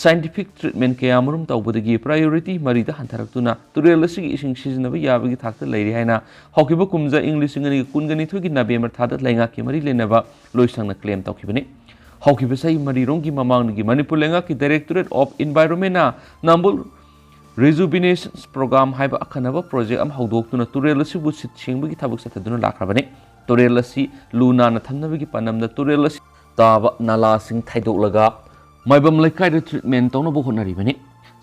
scientific treatment ꯀꯌꯥꯃꯔꯨꯝ ꯇꯧꯕꯗꯒꯤ priority ꯃꯔꯤꯗ ꯍꯟꯊꯔꯛꯇꯨꯅ ꯇꯨꯔꯦꯜ ꯑꯁꯤꯒꯤ ꯏꯁꯤꯡ ꯁꯤꯖꯤꯟꯅꯕ ꯌꯥꯕꯒꯤ ꯊꯥꯛꯇ ꯂꯩꯔꯤ ꯍꯥꯏꯅ ꯍꯧꯈꯤꯕ ꯀꯨꯝꯖꯥ ꯏꯪ ꯂꯤꯁꯤꯡ ꯑꯅꯤꯒ ꯀꯨꯟꯒ ꯅꯤꯊꯣꯏꯒꯤ ꯅꯕꯦꯝꯕꯔ ꯊꯥꯗ ꯂꯩꯉꯥꯛꯀꯤ ꯃꯔꯤ ꯂꯩꯅꯕ ꯂꯣꯏꯁꯪꯅ claim ꯇꯧꯈꯤꯕꯅꯤ꯫ ꯍꯧꯈꯤꯕ ꯆꯍꯤ ꯃꯔꯤꯔꯣꯝꯒꯤ ꯃꯃꯥꯡꯗꯒꯤ ꯃꯅꯤꯄꯨꯔ ꯂꯩꯉꯥꯛꯀꯤ Directorate of Environmentꯅ Nambul Rejuvenation Program ꯍꯥꯏꯕ ꯑꯈꯟꯅꯕ project ꯑꯃ ꯍꯧꯗꯣꯛꯇꯨꯅ ꯇꯨꯔꯦꯜ ꯑꯁꯤꯕꯨ ꯁꯤꯠ ꯁꯦꯡꯕꯒꯤ ꯊꯕꯛ ꯆꯠꯊꯗꯨꯅ ꯂꯥꯛꯈ꯭ꯔꯕꯅꯤ꯫ ꯇꯨꯔꯦꯜ ꯑꯁꯤ ꯂꯨ ꯅꯥꯟꯅ ꯊꯝꯅꯕꯒꯤ ꯄꯥꯟꯗꯝꯗ ꯇꯨꯔꯦꯜ ꯑꯁꯤ ꯇꯥꯕ ꯅꯂꯥꯁꯤꯡ ꯊꯩꯗꯣꯛꯂꯒ ꯃꯥꯏꯕꯝ ꯂꯩꯀꯥꯏꯗ treatment ꯇꯧꯅꯕ ꯍꯣꯠꯅꯔꯤꯕꯅꯤ꯫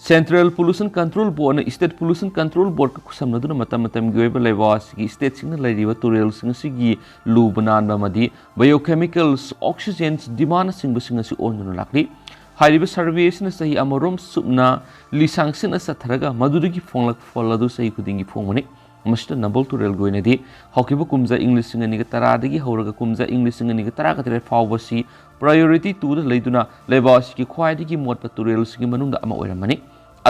Central Pollution Control Boardꯅ State Pollution Control Boardꯀ ꯈꯨꯠꯁꯝꯅꯗꯨꯅ ꯃꯇꯝ ꯃꯇꯝꯒꯤ ꯑꯣꯏꯕ ꯂꯩꯕꯥꯛ ꯑꯁꯤꯒꯤ stateꯁꯤꯡꯅ ꯂꯩꯔꯤꯕ ꯇꯨꯔꯦꯜꯁꯤꯡ ꯑꯁꯤꯒꯤ ꯂꯨꯕ ꯅꯥꯟꯕ ꯑꯃꯗꯤ biochemicals, oxygens, demand ꯅꯆꯤꯡꯕꯁꯤꯡ ꯑꯁꯤ ꯑꯣꯟꯗꯨꯅ ꯂꯥꯛꯂꯤ꯫ ꯍꯥꯏꯔꯤꯕ ꯁꯔꯚꯦ ꯑꯁꯤꯅ ꯆꯍꯤ ꯑꯃꯔꯣꯝ ꯆꯨꯞꯅ ꯂꯤꯁꯥꯡꯁꯤꯠꯅ ꯆꯠꯊꯔꯒ ꯃꯗꯨꯗꯒꯤ ꯐꯣꯡꯂꯛꯄ ꯐꯜ ꯑꯗꯨ ꯆꯍꯤ ꯈꯨꯗꯤꯡꯒꯤ ꯐꯣꯡꯕꯅꯤ꯫ ꯃꯁꯤꯗ ꯅꯝꯕꯣꯜ ꯇꯨꯔꯦꯜꯒꯤ ꯑꯣꯏꯅꯗꯤ ꯍꯧꯈꯤꯕ ꯀꯨꯝꯖꯥ ꯏꯪ ꯂꯤꯁꯤꯡ ꯑꯅꯤꯒ ꯇꯔꯥꯗꯒꯤ ꯍꯧꯔꯒ ꯀꯨꯝꯖꯥ ꯏꯪ ꯂꯤꯁꯤꯡ ꯑꯅꯤꯒ ꯇꯔꯥꯒ ꯇꯔꯦꯠ ꯐꯥꯎꯕꯁꯤ priority twoꯗ ꯂꯩꯗꯨꯅ ꯂꯩꯕꯥꯛ ꯑꯁꯤꯒꯤ ꯈ꯭ꯋꯥꯏꯗꯒꯤ ꯃꯣꯠꯄ ꯇꯨꯔꯦꯜꯁꯤꯡꯒꯤ ꯃꯅꯨꯡꯗ ꯑꯃ ꯑꯣꯏꯔꯝꯕꯅꯤ꯫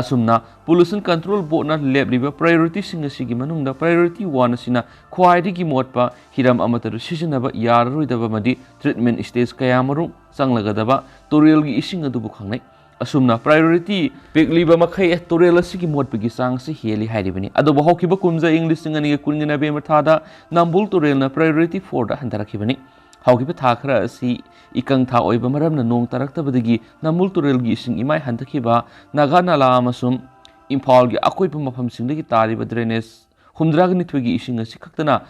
ꯑꯁꯨꯝꯅ Pollution Control Boardꯅ ꯂꯦꯞꯂꯤꯕ priorityꯁꯤꯡ ꯑꯁꯤꯒꯤ ꯃꯅꯨꯡꯗ priority one ꯑꯁꯤꯅ ꯈ꯭ꯋꯥꯏꯗꯒꯤ ꯃꯣꯠꯄ, ꯍꯤꯔꯝ ꯑꯃꯠꯇꯗ ꯁꯤꯖꯤꯟꯅꯕ ꯌꯥꯔꯔꯣꯏꯗꯕ ꯑꯃꯗꯤ treatment stage ꯀꯌꯥꯃꯔꯨꯝ ꯆꯪꯂꯒꯗꯕ ꯇꯨꯔꯦꯜꯒꯤ ꯏꯁꯤꯡ ꯑꯗꯨꯕꯨ ꯈꯪꯅꯩ꯫ ꯑꯁꯨꯝꯅ priority ꯄꯤꯛꯂꯤꯕ ꯃꯈꯩ ꯇꯨꯔꯦꯜ ꯑꯁꯤꯒꯤ ꯃꯣꯠꯄꯒꯤ ꯆꯥꯡ ꯑꯁꯤ ꯍꯦꯜꯂꯤ ꯍꯥꯏꯔꯤꯕꯅꯤ꯫ ꯑꯗꯨꯕꯨ ꯍꯧꯈꯤꯕ ꯀꯨꯝꯖꯥ ꯏꯪ ꯂꯤꯁꯤꯡ ꯑꯅꯤꯒ ꯀꯨꯟꯒꯤ ꯅꯕꯦꯝꯕꯔ ꯊꯥꯗ ꯅꯝꯕꯣꯜ ꯇꯨꯔꯦꯜꯅ priority fourꯗ ꯍꯟꯊꯔꯛꯈꯤꯕꯅꯤ꯫ ꯍꯧꯈꯤꯕ ꯊꯥ ꯈꯔ ꯑꯁꯤ ꯏꯀꯪ ꯊꯥ ꯑꯣꯏꯕ ꯃꯔꯝꯅ ꯅꯣꯡ ꯇꯥꯔꯛꯇꯕꯗꯒꯤ ꯅꯝꯕꯣꯜ ꯇꯨꯔꯦꯜꯒꯤ ꯏꯁꯤꯡ ꯏꯃꯥꯏ ꯍꯟꯊꯈꯤꯕ, ꯅꯥꯒꯥ ꯅꯥꯂꯥ ꯑꯃꯁꯨꯡ ꯏꯝꯐꯥꯜꯒꯤ ꯑꯀꯣꯏꯕ ꯃꯐꯝꯁꯤꯡꯗꯒꯤ ꯇꯥꯔꯤꯕ drainage ꯍꯨꯝꯗ꯭ꯔꯥꯒ ꯅꯤꯊꯣꯏꯒꯤ ꯏꯁꯤꯡ ꯑꯁꯤ ꯈꯛꯇꯅ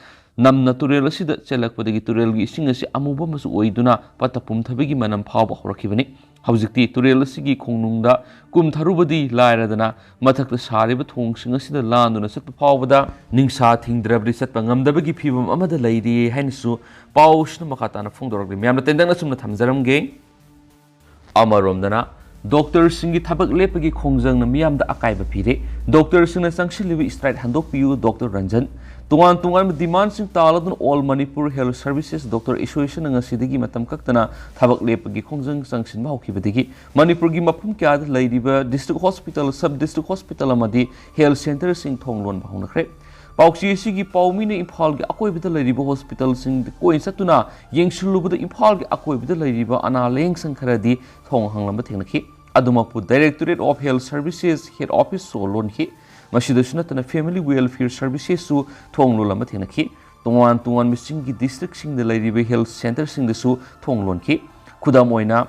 ꯅꯝꯅ ꯇꯨꯔꯦꯜ ꯑꯁꯤꯗ ꯆꯦꯜꯂꯛꯄꯗꯒꯤ ꯇꯨꯔꯦꯜꯒꯤ ꯏꯁꯤꯡ ꯑꯁꯤ ꯑꯃꯨꯕ ꯃꯆꯨ ꯑꯣꯏꯗꯨꯅ ꯄꯠꯊ ꯄꯨꯝꯊꯕꯒꯤ ꯃꯅꯝ ꯐꯥꯎꯕ ꯍꯧꯔꯛꯈꯤꯕꯅꯤ꯫ ꯍꯧꯖꯤꯛꯇꯤ ꯇꯨꯔꯦꯜ ꯑꯁꯤꯒꯤ ꯈꯣꯡꯅꯨꯡꯗ ꯀꯨꯝꯊꯔꯨꯕꯗꯤ ꯂꯥꯏꯔꯗꯅ ꯃꯊꯛꯇ ꯁꯥꯔꯤꯕ ꯊꯣꯡꯁꯤꯡ ꯑꯁꯤꯗ ꯂꯥꯟꯗꯨꯅ ꯆꯠꯄ ꯐꯥꯎꯕꯗ ꯅꯤꯡꯁꯥ ꯊꯤꯡꯗ꯭ꯔꯕꯗꯤ ꯆꯠꯄ ꯉꯝꯗꯕꯒꯤ ꯐꯤꯕꯝ ꯑꯃꯗ ꯂꯩꯔꯤ ꯍꯥꯏꯅꯁꯨ ꯄꯥꯎꯁꯤꯅ ꯃꯈꯥ ꯇꯥꯅ ꯐꯣꯡꯗꯣꯔꯛꯂꯤ꯫ ꯃꯌꯥꯝꯅ ꯇꯦꯟꯇꯛꯅ ꯁꯨꯝꯅ ꯊꯝꯖꯔꯝꯒꯦ꯫ ꯑꯃꯔꯣꯝꯗꯅ ꯗꯣꯛꯇꯔꯁꯤꯡꯒꯤ ꯊꯕꯛ ꯂꯦꯞꯄꯒꯤ ꯈꯣꯡꯖꯪꯅ ꯃꯤꯌꯥꯝꯗ ꯑꯀꯥꯏꯕ ꯄꯤꯔꯦ꯫ ꯗꯣꯛꯇꯔꯁꯤꯡꯅ ꯆꯪꯁꯤꯜꯂꯤꯕ strike ꯍꯟꯗꯣꯛꯄꯤꯌꯨ, ꯗꯣꯛꯇꯔ ꯔꯟꯖꯟ꯫ ꯇꯣꯉꯥꯟ ꯇꯣꯉꯥꯟꯕ demandꯁꯤꯡ ꯇꯥꯎꯂꯗꯨꯅ All Manipur Health Services Doctor Associationꯅ ꯉꯁꯤꯗꯒꯤ ꯃꯇꯝ ꯀꯛꯇꯅ ꯊꯕꯛ ꯂꯦꯞꯄꯒꯤ ꯈꯣꯡꯖꯪ ꯆꯪꯁꯤꯟꯕ ꯍꯧꯈꯤꯕꯗꯒꯤ ꯃꯅꯤꯄꯨꯔꯒꯤ ꯃꯐꯝ ꯀꯌꯥꯗ ꯂꯩꯔꯤꯕ district hospital, sub district hospital ꯑꯃꯗꯤ health centreꯁꯤꯡ ꯊꯣꯡ ꯂꯣꯟꯕ ꯍꯧꯅꯈ꯭ꯔꯦ꯫ ꯄꯥꯎꯆꯦ ꯑꯁꯤꯒꯤ ꯄꯥꯎꯃꯤꯅ ꯏꯝꯐꯥꯜꯒꯤ ꯑꯀꯣꯏꯕꯗ ꯂꯩꯔꯤꯕ hospitalꯁꯤꯡꯗ ꯀꯣꯏ ꯆꯠꯇꯨꯅ ꯌꯦꯡꯁꯤꯜꯂꯨꯕꯗ ꯏꯝꯐꯥꯜꯒꯤ ꯑꯀꯣꯏꯕꯗ ꯂꯩꯔꯤꯕ ꯑꯅꯥ ꯂꯥꯌꯦꯡꯁꯪ ꯈꯔꯗꯤ ꯊꯣꯡ ꯍꯥꯡꯂꯝꯕ ꯊꯦꯡꯅꯈꯤ꯫ ꯑꯗꯨꯃꯛꯄꯨ Directorate of Health Services head office ꯁꯣ ꯂꯣꯟꯈꯤ꯫ ꯃꯁꯤꯗꯁꯨ ꯅꯠꯇꯅ Family Welfare Servicesꯁꯨ ꯊꯣꯡ ꯂꯣꯜꯂꯝꯕ ꯊꯦꯡꯅꯈꯤ꯫ ꯇꯣꯉꯥꯟ ꯇꯣꯉꯥꯟꯕꯁꯤꯡꯒꯤ districtꯁꯤꯡꯗ ꯂꯩꯔꯤꯕ health centreꯁꯤꯡꯗꯁꯨ ꯊꯣꯡ ꯂꯣꯟꯈꯤ꯫ ꯈꯨꯗꯝ ꯑꯣꯏꯅ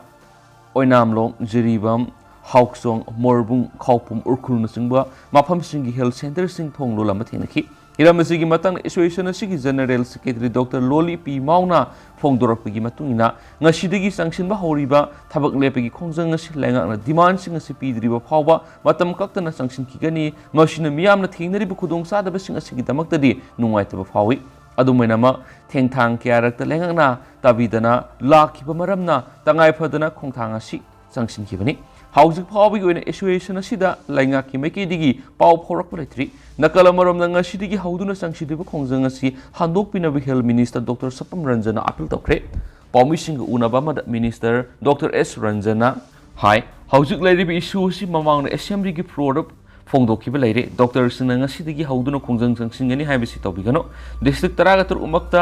ꯑꯣꯏꯅꯥꯝꯂꯣꯡ, ꯖꯤꯔꯤꯕꯥꯝ, ꯍꯥꯎꯆꯣꯡ, ꯃꯣꯔꯕꯨꯡ, ꯈꯥꯎꯄꯨꯝ, ꯎꯈ꯭ꯔꯨꯜꯅꯆꯤꯡꯕ ꯃꯐꯝꯁꯤꯡꯒꯤ health centreꯁꯤꯡ ꯊꯣꯡ ꯂꯣꯜꯂꯝꯕ ꯊꯦꯡꯅꯈꯤ꯫ ꯍꯤꯔꯝ ꯑꯁꯤꯒꯤ ꯃꯇꯥꯡꯗ association ꯑꯁꯤꯒꯤ general secretary ꯗꯣꯛꯇꯔ ꯂꯣꯂꯤ ꯄꯤ ꯃꯥꯎꯅ ꯐꯣꯡꯗꯣꯔꯛꯄꯒꯤ ꯃꯇꯨꯡ ꯏꯟꯅ, ꯉꯁꯤꯗꯒꯤ ꯆꯪꯁꯤꯟꯕ ꯍꯧꯔꯤꯕ ꯊꯕꯛ ꯂꯦꯞꯄꯒꯤ ꯈꯣꯡꯖꯪ ꯑꯁꯤ ꯂꯩꯉꯥꯛꯅ demandꯁꯤꯡ ꯑꯁꯤ ꯄꯤꯗ꯭ꯔꯤꯕ ꯐꯥꯎꯕ ꯃꯇꯝ ꯀꯛꯇꯅ ꯆꯪꯁꯤꯟꯈꯤꯒꯅꯤ꯫ ꯃꯁꯤꯅ ꯃꯤꯌꯥꯝꯅ ꯊꯦꯡꯅꯔꯤꯕ ꯈꯨꯗꯣꯡꯆꯥꯗꯕꯁꯤꯡ ꯑꯁꯤꯒꯤꯗꯃꯛꯇꯗꯤ ꯅꯨꯡꯉꯥꯏꯇꯕ ꯐꯥꯎꯏ꯫ ꯑꯗꯨꯝ ꯑꯣꯏꯅꯃꯛ, ꯊꯦꯡꯊꯥꯡ ꯀꯌꯥꯔꯛꯇ ꯂꯩꯉꯥꯛꯅ ꯇꯥꯕꯤꯗꯅ ꯂꯥꯛꯈꯤꯕ ꯃꯔꯝꯅ ꯇꯉꯥꯏ ꯐꯗꯅ ꯈꯣꯡꯊꯥꯡ ꯑꯁꯤ ꯆꯪꯁꯤꯟꯈꯤꯕꯅꯤ꯫ ꯍꯧꯖꯤꯛ ꯐꯥꯎꯕꯒꯤ ꯑꯣꯏꯅ ꯑꯦꯁꯣꯁꯤꯌꯦꯁꯟ ꯑꯁꯤꯗ ꯂꯩꯉꯥꯛꯀꯤ ꯃꯥꯏꯀꯩꯗꯒꯤ ꯄꯥꯎ ꯐꯥꯎꯔꯛꯄ ꯂꯩꯇ꯭ꯔꯤ꯫ ꯅꯥꯀꯜ ꯑꯃꯔꯣꯝꯗ ꯉꯁꯤꯗꯒꯤ ꯍꯧꯗꯨꯅ ꯆꯪꯁꯤꯜꯂꯤꯕ ꯈꯣꯡꯖꯪ ꯑꯁꯤ ꯍꯟꯗꯣꯛꯄꯤꯅꯕ ꯍꯦꯜꯊ ꯃꯤꯅꯤꯁꯇꯔ ꯗꯣꯛꯇꯔ ꯁꯄꯝ ꯔꯟꯖꯟꯅ ꯑꯥꯄꯤꯜ ꯇꯧꯈ꯭ꯔꯦ꯫ ꯄꯥꯎꯃꯤꯁꯤꯡꯒ ꯎꯅꯕ ꯑꯃꯗ ꯃꯤꯅꯤꯁꯇꯔ ꯗꯣꯛꯇꯔ ꯑꯦꯁ ꯔꯟꯖꯟꯅ ꯍꯥꯏ, ꯍꯧꯖꯤꯛ ꯂꯩꯔꯤꯕ ꯏꯁꯨ ꯑꯁꯤ ꯃꯃꯥꯡꯗ ꯑꯦꯁꯦꯝꯕ꯭ꯂꯤꯒꯤ ꯐ꯭ꯂꯣꯔꯗ ꯐꯣꯡꯗꯣꯛꯈꯤꯕ ꯂꯩꯔꯦ꯫ ꯗꯣꯛꯇꯔꯁꯤꯡꯅ ꯉꯁꯤꯗꯒꯤ ꯍꯧꯗꯨꯅ ꯈꯣꯡꯖꯪ ꯆꯪꯁꯤꯟꯒꯅꯤ ꯍꯥꯏꯕꯁꯤ ꯇꯧꯕꯤꯒꯅꯨ꯫ ꯗꯤꯁꯇ꯭ꯔꯤꯛ ꯇꯔꯥꯒ ꯇꯔꯨꯛꯃꯛꯇ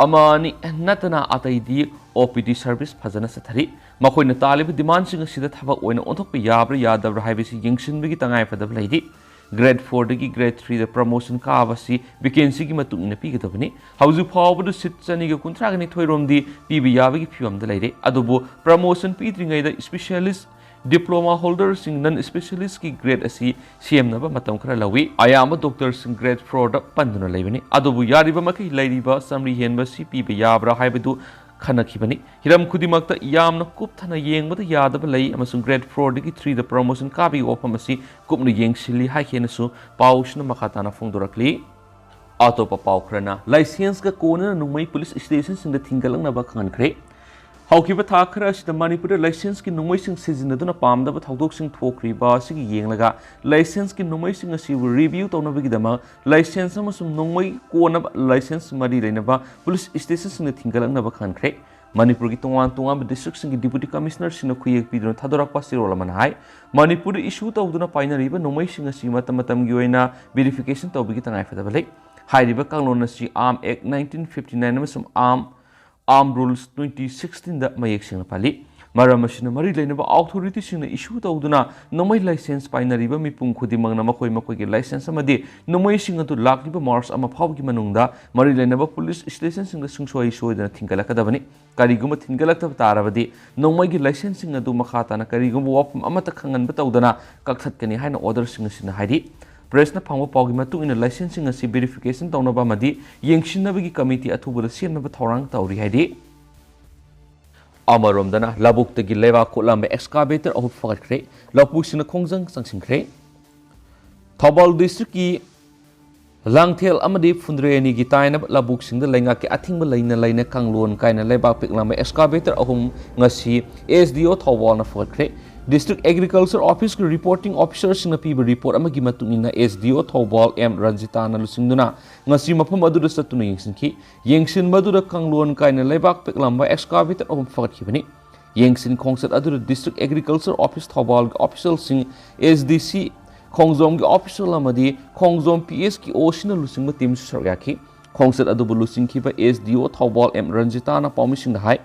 ꯑꯃ ꯑꯅꯤ ꯅꯠꯇꯅ ꯑꯇꯩꯗꯤ ꯑꯣ ꯄꯤ ꯗꯤ ꯁꯔꯚꯤꯁ ꯐꯖꯅ ꯆꯠꯊꯔꯤ꯫ ꯃꯈꯣꯏꯅ ꯇꯥꯜꯂꯤꯕ ꯗꯤꯃꯥꯟꯁꯤꯡ ꯑꯁꯤꯗ ꯊꯕꯛ ꯑꯣꯏꯅ ꯑꯣꯟꯊꯣꯛꯄ ꯌꯥꯕ꯭ꯔꯥ ꯌꯥꯗꯕ꯭ꯔꯥ ꯍꯥꯏꯕꯁꯤ ꯌꯦꯡꯁꯤꯟꯕꯒꯤ ꯇꯉꯥꯏꯐꯗꯕ ꯂꯩꯔꯤ꯫ ꯒ꯭ꯔꯦꯗ ꯐꯣꯔꯗꯒꯤ ꯒ꯭ꯔꯦꯗ ꯊ꯭ꯔꯤꯗ ꯄ꯭ꯔꯃꯣꯁꯟ ꯀꯥꯕꯁꯤ ꯚꯦꯀꯦꯟꯁꯤꯒꯤ ꯃꯇꯨꯡ ꯏꯟꯅ ꯄꯤꯒꯗꯕꯅꯤ꯫ ꯍꯧꯖꯤꯛ ꯐꯥꯎꯕꯗ ꯁꯤꯠ ꯆꯅꯤꯒ ꯀꯨꯟꯊ꯭ꯔꯥꯒ ꯅꯤꯊꯣꯏ ꯔꯣꯝꯗꯤ ꯄꯤꯕ ꯌꯥꯕꯒꯤ ꯐꯤꯕꯝꯗ ꯂꯩꯔꯦ꯫ ꯑꯗꯨꯕꯨ ꯄ꯭ꯔꯃꯣꯁꯟ ꯄꯤꯗ꯭ꯔꯤꯉꯩꯗ ꯁ꯭ꯄꯦꯁꯤꯌꯦꯂꯤꯁ ꯗꯤꯄ꯭ꯂꯣꯃꯥ ꯍꯣꯜꯗꯔꯁꯤꯡ ꯅꯟ ꯁ꯭ꯄꯦꯁꯤꯌꯦꯂꯤꯁꯀꯤ ꯒ꯭ꯔꯦꯗ ꯑꯁꯤ ꯁꯦꯝꯅꯕ ꯃꯇꯝ ꯈꯔ ꯂꯧꯏ꯫ ꯑꯌꯥꯝꯕ ꯗꯣꯛꯇꯔꯁꯤꯡ ꯒ꯭ꯔꯦꯗ ꯐꯣꯔꯗ ꯄꯟꯗꯨꯅ ꯂꯩꯕꯅꯤ꯫ ꯑꯗꯨꯕꯨ ꯌꯥꯔꯤꯕ ꯃꯈꯩ ꯂꯩꯔꯤꯕ ꯆꯥꯃꯔꯤ ꯍꯦꯟꯕ ꯑꯁꯤ ꯄꯤꯕ ꯌꯥꯕ꯭ꯔꯥ ꯍꯥꯏꯕꯗꯨ ꯈꯟꯅꯈꯤꯕꯅꯤ꯫ ꯍꯤꯔꯝ ꯈꯨꯗꯤꯡꯃꯛꯇ ꯌꯥꯝꯅ ꯀꯨꯞꯊꯅ ꯌꯦꯡꯕꯗ ꯌꯥꯗꯕ ꯂꯩ ꯑꯃꯁꯨꯡ ꯒ꯭ꯔꯦꯗ ꯐꯣꯔꯗꯒꯤ ꯊ꯭ꯔꯤꯗ ꯄ꯭ꯔꯃꯣꯁꯟ ꯀꯥꯕꯒꯤ ꯋꯥꯐꯝ ꯑꯁꯤ ꯀꯨꯞꯅ ꯌꯦꯡꯁꯤꯜꯂꯤ ꯍꯥꯏꯈꯤꯅꯁꯨ ꯄꯥꯎꯁꯤꯅ ꯃꯈꯥ ꯇꯥꯅ ꯐꯣꯡꯗꯣꯔꯛꯂꯤ꯫ ꯑꯇꯣꯞꯄ ꯄꯥꯎ ꯈꯔꯅ, ꯂꯥꯏꯁꯦꯟꯁꯀ ꯀꯣꯟꯅꯅ ꯅꯣꯡꯃꯩ ꯄꯨꯂꯤꯁ ꯁ꯭ꯇꯦꯁꯟꯁꯤꯡꯗ ꯊꯤꯡꯒꯠꯂꯛꯅꯕ ꯈꯪꯍꯟꯈ꯭ꯔꯦ꯫ ꯍꯧꯈꯤꯕ ꯊꯥ ꯈꯔ ꯑꯁꯤꯗ ꯃꯅꯤꯄꯨꯔꯗ ꯂꯥꯏꯁꯦꯟꯁꯀꯤ ꯅꯣꯡꯃꯩꯁꯤꯡ ꯁꯤꯖꯤꯟꯅꯗꯨꯅ ꯄꯥꯝꯗꯕ ꯊꯧꯗꯣꯛꯁꯤꯡ ꯊꯣꯛꯈ꯭ꯔꯤꯕ ꯑꯁꯤꯒꯤ ꯌꯦꯡꯂꯒ ꯂꯥꯏꯁꯦꯟꯁꯀꯤ ꯅꯣꯡꯃꯩꯁꯤꯡ ꯑꯁꯤꯕꯨ ꯔꯤꯚꯤꯌꯨ ꯇꯧꯅꯕꯒꯤꯗꯃꯛ ꯂꯥꯏꯁꯦꯟꯁ ꯑꯃꯁꯨꯡ ꯅꯣꯡꯃꯩ ꯀꯣꯟꯅꯕ ꯂꯥꯏꯁꯦꯟꯁ ꯃꯔꯤ ꯂꯩꯅꯕ ꯄꯨꯂꯤꯁ ꯁ꯭ꯇꯦꯁꯟꯁꯤꯡꯗ ꯊꯤꯡꯒꯠꯂꯛꯅꯕ ꯈꯪꯍꯟꯈ꯭ꯔꯦ꯫ ꯃꯅꯤꯄꯨꯔꯒꯤ ꯇꯣꯉꯥꯟ ꯇꯣꯉꯥꯟꯕ ꯗꯤꯁꯇ꯭ꯔꯤꯛꯁꯤꯡꯒꯤ ꯗꯤꯄꯨꯇꯤ ꯀꯃꯤꯁꯅꯔꯁꯤꯡꯅ ꯈꯨꯌꯦꯛ ꯄꯤꯗꯨꯅ ꯊꯥꯗꯣꯔꯛꯄ ꯆꯦꯔꯣꯜ ꯑꯃꯅ ꯍꯥꯏ, ꯃꯅꯤꯄꯨꯔꯗ ꯏꯁꯨ ꯇꯧꯗꯨꯅ ꯄꯥꯏꯅꯔꯤꯕ ꯅꯣꯡꯃꯩꯁꯤꯡ ꯑꯁꯤ ꯃꯇꯝ ꯃꯇꯝꯒꯤ ꯑꯣꯏꯅ ꯚꯦꯔꯤꯐꯤꯀꯦꯁꯟ ꯇꯧꯕꯒꯤ ꯇꯉꯥꯏꯐꯗꯕ ꯂꯩ꯫ ꯍꯥꯏꯔꯤꯕ ꯀꯥꯡꯂꯣꯟ ꯑꯁꯤ ꯑꯥꯔꯝ ꯑꯦꯛ ꯅꯥꯏꯟꯇꯤꯟ ꯐꯤꯐꯇꯤ ꯅꯥꯏꯟ ꯑꯃꯁꯨꯡ ꯑꯥꯔꯝ, ꯑꯥꯔꯝ ꯔꯨꯜꯁ ꯇ꯭ꯋꯦꯟꯇꯤ ꯁꯤꯛꯁꯇꯤꯟꯗ ꯃꯌꯦꯛ ꯁꯦꯡꯅ ꯄꯜꯂꯤ꯫ ꯃꯔꯝ ꯑꯁꯤꯅ, ꯃꯔꯤ ꯂꯩꯅꯕ ꯑꯣꯊꯣꯔꯤꯇꯤꯁꯤꯡꯅ ꯏꯁꯨ ꯇꯧꯗꯨꯅ ꯅꯣꯡꯃꯩ ꯂꯥꯏꯁꯦꯟꯁ ꯄꯥꯏꯅꯔꯤꯕ ꯃꯤꯄꯨꯝ ꯈꯨꯗꯤꯡꯃꯛꯅ ꯃꯈꯣꯏ ꯃꯈꯣꯏꯒꯤ ꯂꯥꯏꯁꯦꯟꯁ ꯑꯃꯗꯤ ꯅꯣꯡꯃꯩꯁꯤꯡ ꯑꯗꯨ ꯂꯥꯛꯂꯤꯕ ꯃꯥꯔꯆ ꯑꯃ ꯐꯥꯎꯕꯒꯤ ꯃꯅꯨꯡꯗ ꯃꯔꯤ ꯂꯩꯅꯕ ꯄꯨꯂꯤꯁ ꯁ꯭ꯇꯦꯁꯟꯁꯤꯡꯗ ꯁꯨꯡꯁꯣꯏ ꯁꯣꯏꯗꯅ ꯊꯤꯟꯒꯠꯂꯛꯀꯗꯕꯅꯤ꯫ ꯀꯔꯤꯒꯨꯝꯕ ꯊꯤꯟꯒꯠꯂꯛꯇꯕ ꯇꯥꯔꯕꯗꯤ, ꯅꯣꯡꯃꯩꯒꯤ ꯂꯥꯏꯁꯦꯟꯁꯁꯤꯡ ꯑꯗꯨ ꯃꯈꯥ ꯇꯥꯅ ꯀꯔꯤꯒꯨꯝꯕ ꯋꯥꯐꯝ ꯑꯃꯠꯇ ꯈꯪꯍꯟꯕ ꯇꯧꯗꯅ ꯀꯛꯊꯠꯀꯅꯤ ꯍꯥꯏꯅ ꯑꯣꯔꯗꯔꯁꯤꯡ ꯑꯁꯤꯅ ꯍꯥꯏꯔꯤ꯫ ꯄ꯭ꯔꯦꯁꯅ ꯐꯪꯕ ꯄꯥꯎꯒꯤ ꯃꯇꯨꯡ ꯏꯟꯅ, ꯂꯥꯏꯁꯦꯟꯁꯁꯤꯡ ꯑꯁꯤ ꯚꯦꯔꯤꯐꯤꯀꯦꯁꯟ ꯇꯧꯅꯕ ꯑꯃꯗꯤ ꯌꯦꯡꯁꯤꯟꯅꯕꯒꯤ ꯀꯃꯤꯇꯤ ꯑꯊꯨꯕꯗ ꯁꯦꯝꯅꯕ ꯊꯧꯔꯥꯡ ꯇꯧꯔꯤ ꯍꯥꯏꯔꯤ꯫ ꯑꯃꯔꯣꯝꯗꯅ, ꯂꯧꯕꯨꯛꯇꯒꯤ ꯂꯩꯕꯥꯛ ꯀꯣꯠꯂꯝꯕ ꯑꯦꯛꯁꯀꯥꯚꯦꯇꯔ ꯑꯍꯨꯝ ꯐꯥꯒꯠꯈ꯭ꯔꯦ꯫ ꯂꯧꯄꯨꯛꯁꯤꯡꯅ ꯈꯣꯡꯖꯪ ꯆꯪꯁꯤꯟꯈ꯭ꯔꯦ꯫ ꯊꯧꯕꯥꯜ ꯗꯤꯁꯇ꯭ꯔꯤꯛꯀꯤ ꯂꯥꯡꯊꯦꯜ ꯑꯃꯗꯤ ꯐꯨꯟꯗ꯭ꯔꯩꯅꯤꯒꯤ ꯇꯥꯏꯅꯕ ꯂꯧꯕꯨꯛꯁꯤꯡꯗ ꯂꯩꯉꯥꯛꯀꯤ ꯑꯊꯤꯡꯕ ꯂꯩꯅ ꯂꯩꯅ ꯀꯥꯡꯂꯣꯟ ꯀꯥꯏꯅ ꯂꯩꯕꯥꯛ ꯄꯦꯛꯂꯝꯕ excavator ꯑꯍꯨꯝ ꯉꯁꯤ S D O ꯊꯧꯕꯥꯜꯅ ꯐꯒꯠꯈ꯭ꯔꯦ꯫ District Agriculture Officeꯀꯤ reporting officerꯁꯤꯡꯅ ꯄꯤꯕ report ꯑꯃꯒꯤ ꯃꯇꯨꯡ ꯏꯟꯅ S D O Thoubal M ꯔꯟꯖꯤꯇꯥꯅ ꯂꯨꯆꯤꯡꯗꯨꯅ ꯉꯁꯤ ꯃꯐꯝ ꯑꯗꯨꯗ ꯆꯠꯇꯨꯅ ꯌꯦꯡꯁꯤꯟꯈꯤ꯫ ꯌꯦꯡꯁꯤꯟꯕ ꯑꯗꯨꯗ ꯀꯥꯡꯂꯣꯟ ꯀꯥꯏꯅ ꯂꯩꯕꯥꯛ ꯄꯦꯛꯂꯝꯕ excavator ꯑꯍꯨꯝ ꯐꯒꯠꯈꯤꯕꯅꯤ꯫ ꯌꯦꯡꯁꯤꯟ ꯈꯣꯡꯆꯠ ꯑꯗꯨꯗ District Agriculture Office ꯊꯧꯕꯥꯜꯒꯤ officialꯁꯤꯡ, S D C, ꯈꯣꯡꯖꯣꯝꯒꯤ official ꯑꯃꯗꯤ ꯈꯣꯡꯖꯣꯝ P S ꯀꯤ O Cꯅ ꯂꯨꯆꯤꯡꯕ teamꯁꯨ ꯁꯔꯨꯛ ꯌꯥꯈꯤ꯫ ꯈꯣꯡꯆꯠ ꯑꯗꯨꯕꯨ ꯂꯨꯆꯤꯡꯈꯤꯕ S D O Thoubal M ꯔꯟꯖꯤꯇꯥꯅ ꯄꯥꯎꯃꯤꯁꯤꯡꯗ ꯍꯥꯏ,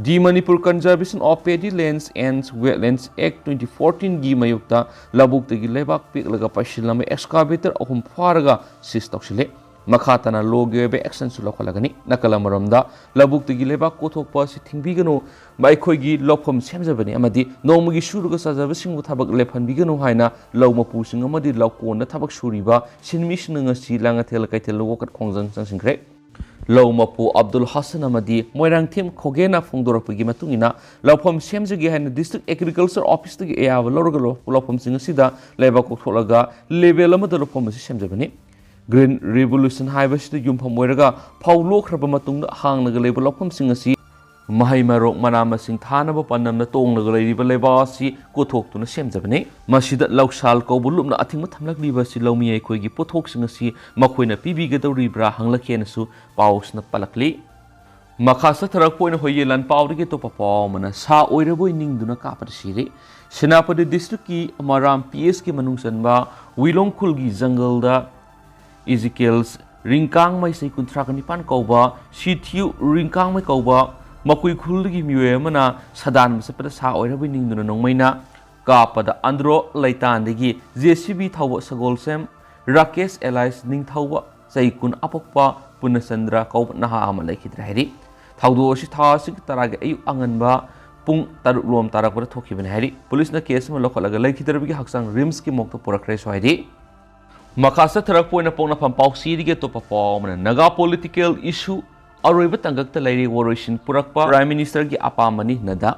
The Manipur Conservation of Paddy Lands and Wetlands Act twenty fourteenꯒꯤ ꯃꯥꯌꯣꯛꯇ ꯂꯧꯕꯨꯛꯇꯒꯤ ꯂꯩꯕꯥꯛ ꯄꯦꯛꯂꯒ ꯄꯩꯁꯤꯜꯂꯝꯕ excavator ꯑꯍꯨꯝ ꯐꯥꯔꯒ seize ꯇꯧꯁꯤꯜꯂꯦ꯫ ꯃꯈꯥ ꯇꯥꯅ lawꯒꯤ ꯑꯣꯏꯕ actionꯁꯨ ꯂꯧꯈꯠꯂꯒꯅꯤ꯫ ꯅꯥꯀꯜ ꯑꯃꯔꯣꯝꯗ, ꯂꯧꯕꯨꯛꯇꯒꯤ ꯂꯩꯕꯥꯛ ꯀꯣꯊꯣꯛꯄ ꯑꯁꯤ ꯊꯤꯡꯕꯤꯒꯅꯨ, ꯑꯩꯈꯣꯏꯒꯤ ꯂꯧꯐꯝ ꯁꯦꯝꯖꯕꯅꯤ ꯑꯃꯗꯤ ꯅꯣꯡꯃꯒꯤ ꯁꯨꯔꯒ ꯆꯥꯖꯕꯁꯤꯡꯕꯨ ꯊꯕꯛ ꯂꯦꯞꯍꯟꯕꯤꯒꯅꯨ ꯍꯥꯏꯅ ꯂꯧ ꯃꯄꯨꯁꯤꯡ ꯑꯃꯗꯤ ꯂꯧꯀꯣꯟꯗ ꯊꯕꯛ ꯁꯨꯔꯤꯕ ꯁꯤꯟꯃꯤꯁꯤꯡꯅ ꯉꯁꯤ ꯂꯥꯡꯉꯊꯦꯜ ꯀꯩꯊꯦꯜ ꯋꯥꯀꯠ ꯈꯣꯡꯖꯪ ꯆꯪꯁꯤꯟꯈ꯭ꯔꯦ꯫ ꯂꯧ ꯃꯄꯨ ꯑꯕꯗꯨꯜ ꯍꯁꯟ ꯑꯃꯗꯤ ꯃꯣꯏꯔꯥꯡꯊꯦꯝ ꯈꯣꯒꯦꯅ ꯐꯣꯡꯗꯣꯔꯛꯄꯒꯤ ꯃꯇꯨꯡ ꯏꯟꯅ, ꯂꯧꯐꯝ ꯁꯦꯝꯖꯒꯦ ꯍꯥꯏꯅ District Agriculture Officeꯇꯒꯤ ꯑꯌꯥꯕ ꯂꯧꯔꯒ ꯂꯧ-, ꯂꯧꯐꯝꯁꯤꯡ ꯑꯁꯤꯗ ꯂꯩꯕꯥꯛ ꯀꯣꯛꯊꯣꯛꯂꯒ level ꯑꯃꯗ ꯂꯧꯐꯝ ꯑꯁꯤ ꯁꯦꯝꯖꯕꯅꯤ꯫ Green Revolution ꯍꯥꯏꯕꯁꯤꯗ ꯌꯨꯝꯐꯝ ꯑꯣꯏꯔꯒ ꯐꯧ ꯂꯣꯛꯈ꯭ꯔꯕ ꯃꯇꯨꯡꯗ ꯍꯥꯡꯂꯒ ꯂꯩꯕ ꯂꯧꯐꯝꯁꯤꯡ ꯑꯁꯤ ꯃꯍꯩ ꯃꯔꯣꯡ, ꯃꯅꯥ ꯃꯁꯤꯡ ꯊꯥꯅꯕ ꯄꯥꯟꯗꯝꯅ ꯇꯣꯡꯂꯒ ꯂꯩꯔꯤꯕ ꯂꯩꯕꯥꯛ ꯑꯁꯤ ꯀꯣꯊꯣꯛꯇꯨꯅ ꯁꯦꯝꯖꯕꯅꯤ꯫ ꯃꯁꯤꯗ ꯂꯧꯁꯥꯜ ꯀꯧꯕ ꯂꯨꯞꯅ ꯑꯊꯤꯡꯕ ꯊꯝꯂꯛꯂꯤꯕ ꯑꯁꯤ ꯂꯧꯃꯤ ꯑꯩꯈꯣꯏꯒꯤ ꯄꯣꯠꯊꯣꯛꯁꯤꯡ ꯑꯁꯤ ꯃꯈꯣꯏꯅ ꯄꯤꯕꯤꯒꯗꯧꯔꯤꯕ꯭ꯔꯥ ꯍꯪꯂꯛꯀꯦꯅꯁꯨ ꯄꯥꯎꯁꯤꯅ ꯄꯜꯂꯛꯂꯤ꯫ ꯃꯈꯥ ꯆꯠꯊꯔꯛꯄ ꯑꯣꯏꯅ ꯍꯣꯏꯌꯦ ꯂꯥꯟꯄꯥꯎꯗꯒꯤ ꯑꯇꯣꯞꯄ ꯄꯥꯎ ꯑꯃꯅ, ꯁꯥ ꯑꯣꯏꯔꯕꯣꯏ ꯅꯤꯡꯗꯨꯅ ꯀꯥꯞꯄꯗ ꯁꯤꯔꯦ꯫ ꯁꯦꯅꯥꯄꯇꯤ Districtꯀꯤ ꯃꯔꯥꯝ P S ꯀꯤ ꯃꯅꯨꯡ ꯆꯟꯕ ꯋꯤꯂꯣꯡ ꯈꯨꯜꯒꯤ ꯖꯪꯒꯜꯗ ꯏꯖꯤꯀꯦꯜꯁ ꯔꯤꯡꯀꯥꯡꯃꯩ, ꯆꯍꯤ ꯀꯨꯟꯊ꯭ꯔꯥꯒ ꯅꯤꯄꯥꯟ ꯀꯧꯕ, ꯁꯤꯊꯤꯌꯨ ꯔꯤꯡꯀꯥꯡꯃꯩ ꯀꯧꯕ ꯃꯀꯨꯏ ꯈꯨꯜꯗꯒꯤ ꯃꯤꯑꯣꯏ ꯑꯃꯅ ꯁꯥꯗꯥꯟꯕ ꯆꯠꯄꯗ ꯁꯥ ꯑꯣꯏꯔꯕꯣꯏ ꯅꯤꯡꯗꯨꯅ ꯅꯣꯡꯃꯩꯅ ꯀꯥꯞꯄꯗ ꯑꯟꯗ꯭ꯔꯣ ꯂꯩꯇꯥꯟꯗꯒꯤ J C B ꯊꯧꯕ ꯁꯒꯣꯜꯁꯦꯝ ꯔꯥꯀꯦꯁ alias ꯅꯤꯡꯊꯧꯕ, ꯆꯍꯤ ꯀꯨꯟ ꯑꯄꯣꯛꯄ ꯄꯨꯔꯅꯆꯟꯗ꯭ꯔ ꯀꯧꯕ ꯅꯍꯥ ꯑꯃ ꯂꯩꯈꯤꯗ꯭ꯔꯦ ꯍꯥꯏꯔꯤ꯫ ꯊꯧꯗꯣꯛ ꯑꯁꯤ ꯊꯥ ꯑꯁꯤꯒꯤ ꯇꯔꯥꯒꯤ ꯑꯌꯨꯛ ꯑꯉꯟꯕ ꯄꯨꯡ ꯇꯔꯨꯛ ꯂꯣꯝ ꯇꯥꯔꯛꯄꯗ ꯊꯣꯛꯈꯤꯕꯅꯤ ꯍꯥꯏꯔꯤ꯫ ꯄꯨꯂꯤꯁꯅ case ꯑꯃ ꯂꯧꯈꯠꯂꯒ ꯂꯩꯈꯤꯗ꯭ꯔꯕꯒꯤ ꯍꯛꯆꯥꯡ RIMSꯀꯤ ꯃꯣꯔꯒꯇ ꯄꯨꯔꯛꯈ꯭ꯔꯦꯁꯨ ꯍꯥꯏꯔꯤ꯫ ꯃꯈꯥ ꯆꯠꯊꯔꯛꯄ ꯑꯣꯏꯅ ꯄꯣꯛꯅꯐꯝ ꯄꯥꯎꯆꯦꯗꯒꯤ ꯑꯇꯣꯞꯄ ꯄꯥꯎ ꯑꯃꯅ, ꯅꯥꯒꯥ political issue ꯑꯔꯣꯏꯕ ꯇꯥꯡꯀꯛꯇ ꯂꯩꯔꯤ, ꯋꯥꯔꯣꯏꯁꯤꯟ ꯄꯨꯔꯛꯄ Prime Ministerꯒꯤ ꯑꯄꯥꯝꯕꯅꯤ, ꯅꯗꯥ꯫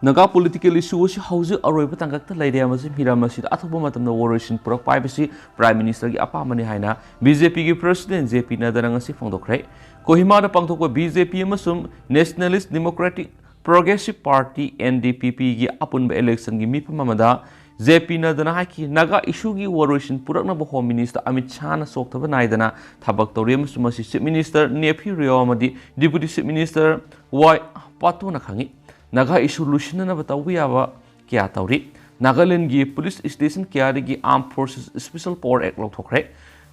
ꯅꯥꯒꯥ political issue ꯑꯁꯤ ꯍꯧꯖꯤꯛ ꯑꯔꯣꯏꯕ ꯇꯥꯡꯀꯛꯇ ꯂꯩꯔꯦ ꯑꯃꯁꯨꯡ ꯍꯤꯔꯝ ꯑꯁꯤꯗ ꯑꯊꯨꯕ ꯃꯇꯝꯗ ꯋꯥꯔꯣꯏꯁꯤꯟ ꯄꯨꯔꯛꯄ ꯍꯥꯏꯕꯁꯤ Prime Ministerꯒꯤ ꯑꯄꯥꯝꯕꯅꯤ ꯍꯥꯏꯅ BJPꯒꯤ President JP Naddaꯅ ꯉꯁꯤ ꯐꯣꯡꯗꯣꯛꯈ꯭ꯔꯦ꯫ ꯀꯣꯍꯤꯃꯥꯗ ꯄꯥꯡꯊꯣꯛꯄ BJP ꯑꯃꯁꯨꯡ Nationalist Democratic Progressive Party, NDPPꯒꯤ ꯑꯄꯨꯟꯕ electionꯒꯤ ꯃꯤꯐꯝ ꯑꯃꯗ JP Naddaꯅ ꯍꯥꯏꯈꯤ, ꯅꯥꯒꯥ issueꯒꯤ ꯋꯥꯔꯣꯏꯁꯤꯟ ꯄꯨꯔꯛꯅꯕ Home Minister ꯑꯃꯤꯠ ꯁꯥꯍꯅ ꯆꯣꯛꯊꯕ ꯅꯥꯏꯗꯅ ꯊꯕꯛ ꯇꯧꯔꯤ ꯑꯃꯁꯨꯡ ꯃꯁꯤ Chief Minister Neiphiu Rio ꯑꯃꯗꯤ Deputy Chief Minister Y Patonꯅ ꯈꯪꯏ꯫ ꯅꯥꯒꯥ issue ꯂꯣꯏꯁꯤꯟꯅꯅꯕ ꯇꯧꯕ ꯌꯥꯕ ꯀꯌꯥ ꯇꯧꯔꯤ꯫ ꯅꯥꯒꯥꯂꯦꯟꯒꯤ police station ꯀꯌꯥꯗꯒꯤ Armed Forces Special Power Act ꯂꯧꯊꯣꯛꯈ꯭ꯔꯦ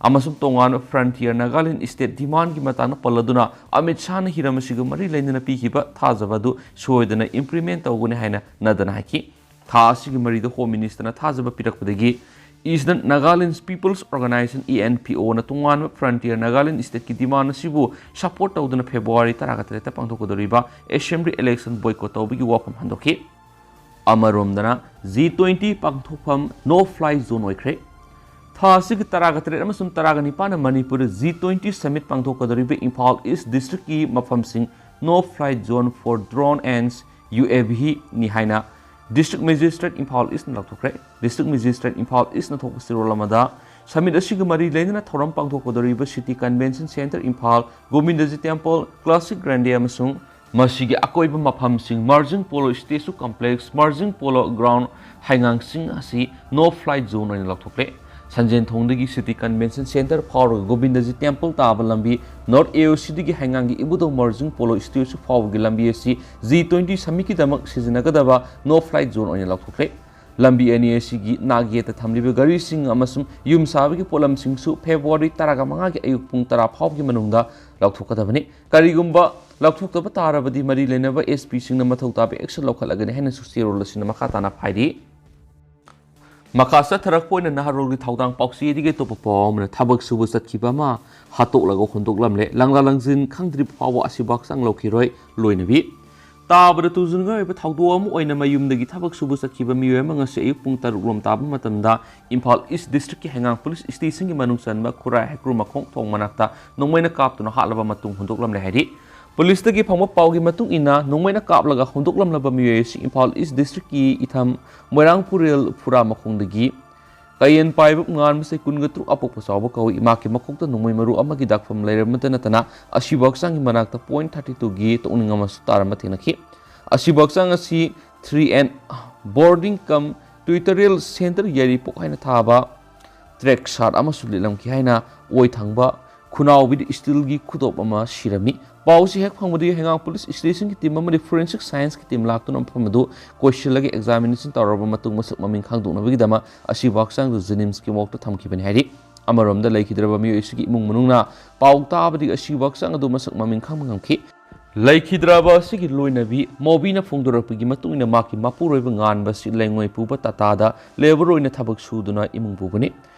ꯑꯃꯁꯨꯡ ꯇꯣꯉꯥꯟꯕ frontier Nagaland state demandꯒꯤ ꯃꯇꯥꯡꯗ ꯄꯜꯂꯗꯨꯅ ꯑꯃꯤꯠ ꯁꯥꯍꯅ ꯍꯤꯔꯝ ꯑꯁꯤꯒ ꯃꯔꯤ ꯂꯩꯅꯅ ꯄꯤꯈꯤꯕ ꯊꯥꯖꯕ ꯑꯗꯨ ꯁꯣꯏꯗꯅ implement ꯇꯧꯒꯅꯤ ꯍꯥꯏꯅ ꯅꯗ꯭ꯗꯅ ꯍꯥꯏꯈꯤ꯫ ꯊꯥ ꯑꯁꯤꯒꯤ ꯃꯔꯤꯗ Home Ministerꯅ ꯊꯥꯖꯕ ꯄꯤꯔꯛꯄꯗꯒꯤ Eastern Nagaland People's Organization, ENPOꯅ ꯇꯣꯉꯥꯟꯕ frontier Nagaland stateꯀꯤ demand ꯑꯁꯤꯕꯨ support ꯇꯧꯗꯨꯅ February ꯇꯔꯥꯒ ꯇꯔꯦꯠꯇ ꯄꯥꯡꯊꯣꯛꯀꯗꯧꯔꯤꯕ assembly election boycott ꯇꯧꯕꯒꯤ ꯋꯥꯐꯝ ꯍꯟꯗꯣꯛꯈꯤ꯫ ꯑꯃꯔꯣꯝꯗꯅ G twenty ꯄꯥꯡꯊꯣꯛꯐꯝ no fly zone ꯑꯣꯏꯈ꯭ꯔꯦ꯫ ꯊꯥ ꯑꯁꯤꯒꯤ ꯇꯔꯥꯒ ꯇꯔꯦꯠ ꯑꯃꯁꯨꯡ ꯇꯔꯥꯒ ꯅꯤꯄꯥꯟꯗ ꯃꯅꯤꯄꯨꯔꯗ G twenty summit ꯄꯥꯡꯊꯣꯛꯀꯗꯧꯔꯤꯕ Imphal East districtꯀꯤ ꯃꯐꯝꯁꯤꯡ no fly zone for drone and UAVꯅꯤ ꯍꯥꯏꯅ District Magistrate Imphal Eastꯅ ꯂꯥꯎꯊꯣꯛꯈ꯭ꯔꯦ꯫ District Magistrate Imphal Eastꯅ ꯊꯣꯛꯄ ꯆꯦꯔꯣꯜ ꯑꯃꯗ summit ꯑꯁꯤꯒ ꯃꯔꯤ ꯂꯩꯅꯅ ꯊꯧꯔꯝ ꯄꯥꯡꯊꯣꯛꯀꯗꯧꯔꯤꯕ City Convention Centre Imphal, Govindaji Temple, Classic Grande ꯑꯃꯁꯨꯡ ꯃꯁꯤꯒꯤ ꯑꯀꯣꯏꯕ ꯃꯐꯝꯁꯤꯡ, Marjing Polo Statue Complex, Marjing Polo Ground, ꯍꯩꯉꯥꯡꯁꯤꯡ ꯑꯁꯤ no fly zone ꯑꯣꯏꯅ ꯂꯥꯎꯊꯣꯛꯂꯦ꯫ ꯁꯟꯖꯦꯟꯊꯣꯡꯗꯒꯤ City Convention Centre ꯐꯥꯎꯔꯒ ꯒꯣꯕꯤꯟꯗꯖꯤ Temple ꯇꯥꯕ ꯂꯝꯕꯤ, North AOCꯗꯒꯤ ꯍꯩꯉꯥꯡꯒꯤ ꯏꯕꯨꯙꯧ Marjing Polo Statue ꯐꯥꯎꯕꯒꯤ ꯂꯝꯕꯤ ꯑꯁꯤ G twenty summitꯀꯤꯗꯃꯛ ꯁꯤꯖꯤꯟꯅꯒꯗꯕ no fly zone ꯑꯣꯏꯅ ꯂꯥꯎꯊꯣꯛꯂꯦ꯫ ꯂꯝꯕꯤ ꯑꯅꯤ ꯑꯁꯤꯒꯤ ꯅꯥꯛ ꯌꯦꯠꯇ ꯊꯝꯂꯤꯕ ꯒꯥꯔꯤꯁꯤꯡ ꯑꯃꯁꯨꯡ ꯌꯨꯝ ꯁꯥꯕꯒꯤ ꯄꯣꯠꯂꯝꯁꯤꯡꯁꯨ February ꯇꯔꯥꯒ ꯃꯉꯥꯒꯤ ꯑꯌꯨꯛ ꯄꯨꯡ ꯇꯔꯥ ꯐꯥꯎꯕꯒꯤ ꯃꯅꯨꯡꯗ ꯂꯧꯊꯣꯛꯀꯗꯕꯅꯤ꯫ ꯀꯔꯤꯒꯨꯝꯕ ꯂꯧꯊꯣꯛꯇꯕ ꯇꯥꯔꯕꯗꯤ ꯃꯔꯤ ꯂꯩꯅꯕ SPꯁꯤꯡꯅ ꯃꯊꯧ ꯇꯥꯕ action ꯂꯧꯈꯠꯂꯒꯅꯤ ꯍꯥꯏꯅꯁꯨ ꯆꯦꯔꯣꯜ ꯑꯁꯤꯅ ꯃꯈꯥ ꯇꯥꯅ ꯍꯥꯏꯔꯤ꯫ ꯃꯈꯥ ꯆꯠꯊꯔꯛꯄ ꯑꯣꯏꯅ ꯅꯍꯥꯔꯣꯜꯒꯤ ꯊꯧꯗꯥꯡ ꯄꯥꯎꯆꯦꯗꯒꯤ ꯑꯇꯣꯞꯄ ꯄꯥꯎ ꯑꯃꯅ, ꯊꯕꯛ ꯁꯨꯕ ꯆꯠꯈꯤꯕ ꯑꯃ ꯍꯥꯠꯇꯣꯛꯂꯒ ꯍꯨꯟꯗꯣꯛꯂꯝꯂꯦ꯫ ꯂꯪꯂꯥ ꯂꯪꯖꯤꯟ ꯈꯪꯗ꯭ꯔꯤꯕ ꯐꯥꯎꯕ ꯑꯁꯤꯕ ꯍꯛꯆꯥꯡ ꯂꯧꯈꯤꯔꯣꯏ꯫ ꯂꯣꯏꯅꯕꯤ꯫ ꯇꯥꯕꯗ ꯇꯨꯖꯨꯡꯒ ꯑꯣꯏꯕ ꯊꯧꯗꯣꯛ ꯑꯃ ꯑꯣꯏꯅ ꯃꯌꯨꯝꯗꯒꯤ ꯊꯕꯛ ꯁꯨꯕ ꯆꯠꯈꯤꯕ ꯃꯤꯑꯣꯏ ꯑꯃ ꯉꯁꯤ ꯑꯌꯨꯛ ꯄꯨꯡ ꯇꯔꯨꯛ ꯂꯣꯝ ꯇꯥꯕ ꯃꯇꯝꯗ Imphal East Districtꯀꯤ ꯍꯩꯉꯥꯡ Police Stationꯒꯤ ꯃꯅꯨꯡ ꯆꯟꯕ ꯈꯨꯔꯥꯏ ꯍꯩꯀ꯭ꯔꯨ ꯃꯈꯣꯡ ꯊꯣꯡ ꯃꯅꯥꯛꯇ ꯅꯣꯡꯃꯩꯅ ꯀꯥꯞꯇꯨꯅ ꯍꯥꯠꯂꯕ ꯃꯇꯨꯡ ꯍꯨꯟꯗꯣꯛꯂꯝꯂꯦ ꯍꯥꯏꯔꯤ꯫ ꯄꯨꯂꯤꯁꯇꯒꯤ ꯐꯪꯕ ꯄꯥꯎꯒꯤ ꯃꯇꯨꯡ ꯏꯟꯅ, ꯅꯣꯡꯃꯩꯅ ꯀꯥꯞꯂꯒ ꯍꯨꯟꯗꯣꯛꯂꯝꯂꯕ ꯃꯤꯑꯣꯏ ꯑꯁꯤ ꯏꯝꯐꯥꯜ ꯏꯁ ꯗꯤꯁꯇ꯭ꯔꯤꯛꯀꯤ ꯏꯊꯝ ꯃꯣꯏꯔꯥꯡ ꯄꯨꯔꯦꯜ ꯐꯨꯔꯥ ꯃꯈꯣꯡꯗꯒꯤ ꯀꯌꯦꯟ ꯄꯥꯏꯕ ꯉꯥꯟꯕꯁꯦ ꯀꯨꯟꯒ ꯇꯔꯨꯛ ꯑꯄꯣꯛꯄ ꯆꯥꯎꯕ ꯀꯧꯏ꯫ ꯃꯍꯥꯛꯀꯤ ꯃꯀꯣꯛꯇ ꯅꯣꯡꯃꯩ ꯃꯔꯨ ꯑꯃꯒꯤ ꯗꯥꯛꯐꯝ ꯂꯩꯔꯝꯕꯇ ꯅꯠꯇꯅ, ꯑꯁꯤꯕ ꯍꯛꯆꯥꯡꯒꯤ ꯃꯅꯥꯛꯇ ꯄꯣꯏꯟ ꯊꯥꯔꯇꯤ ꯇꯨꯒꯤ ꯇꯣꯛꯅꯤꯡ ꯑꯃꯁꯨ ꯇꯥꯔꯝꯕ ꯊꯦꯡꯅꯈꯤ꯫ ꯑꯁꯤꯕ ꯍꯛꯆꯥꯡ ꯑꯁꯤ three N boarding cum tutorial centre ꯌꯥꯏꯔꯤꯄꯣꯛ ꯍꯥꯏꯅ ꯊꯥꯕ ꯇ꯭ꯔꯦꯛ ꯁꯥꯔꯠ ꯑꯃꯁꯨ ꯂꯤꯠꯂꯝꯈꯤ ꯍꯥꯏꯅ ꯑꯣꯏ ꯊꯪꯕ ꯈꯨꯅꯥꯎꯕꯤꯗ ꯏꯁꯇꯤꯜꯒꯤ ꯈꯨꯗꯣꯞ ꯑꯃ ꯁꯤꯔꯝꯃꯤ꯫ ꯄꯥꯎꯁꯤ ꯍꯦꯛ ꯐꯪꯕꯗꯒꯤ ꯍꯩꯉꯥꯡ ꯄꯨꯂꯤꯁ ꯁ꯭ꯇꯦꯁꯟꯒꯤ ꯇꯤꯝ ꯑꯃꯗꯤ ꯐꯣꯔꯦꯟꯁꯤꯛ ꯁꯥꯏꯟꯁꯀꯤ ꯇꯤꯝ ꯂꯥꯛꯇꯨꯅ ꯃꯐꯝ ꯑꯗꯨ ꯀꯣꯏꯁꯤꯜꯂꯒ ꯑꯦꯛꯖꯥꯃꯤꯅꯦꯁꯟ ꯇꯧꯔꯕ ꯃꯇꯨꯡ ꯃꯁꯛ ꯃꯃꯤꯡ ꯈꯪꯗꯣꯛꯅꯕꯒꯤꯗꯃꯛ ꯑꯁꯤꯕ ꯍꯛꯆꯥꯡꯗꯨ ꯖꯦꯅꯤꯝꯁꯀꯤ ꯃꯣꯔꯒꯇ ꯊꯝꯈꯤꯕꯅꯤ ꯍꯥꯏꯔꯤ꯫ ꯑꯃꯔꯣꯝꯗ, ꯂꯩꯈꯤꯗ꯭ꯔꯕ ꯃꯤꯑꯣꯏ ꯑꯁꯤꯒꯤ ꯏꯃꯨꯡ ꯃꯅꯨꯡꯅ ꯄꯥꯎ ꯇꯥꯕꯗꯒꯤ ꯑꯁꯤꯕ ꯍꯛꯆꯥꯡ ꯑꯗꯨ ꯃꯁꯛ ꯃꯃꯤꯡ ꯈꯪꯕ ꯉꯝꯈꯤ꯫ ꯂꯩꯈꯤꯗ꯭ꯔꯕ ꯑꯁꯤꯒꯤ ꯂꯣꯏꯅꯕꯤ ꯃꯣꯕꯤꯅ ꯐꯣꯡꯗꯣꯔꯛꯄꯒꯤ ꯃꯇꯨꯡ ꯏꯟꯅ, ꯃꯍꯥꯛꯀꯤ ꯃꯄꯨꯔꯣꯏꯕ ꯉꯥꯟꯕ ꯑꯁꯤ ꯂꯩꯉꯣꯏ ꯄꯨꯕ ꯇꯥꯇꯥꯗ ꯂꯦꯕꯔ ꯑꯣꯏꯅ ꯊꯕꯛ ꯁꯨꯗꯨꯅ ꯏꯃꯨꯡ ꯄꯨꯕꯅꯤ꯫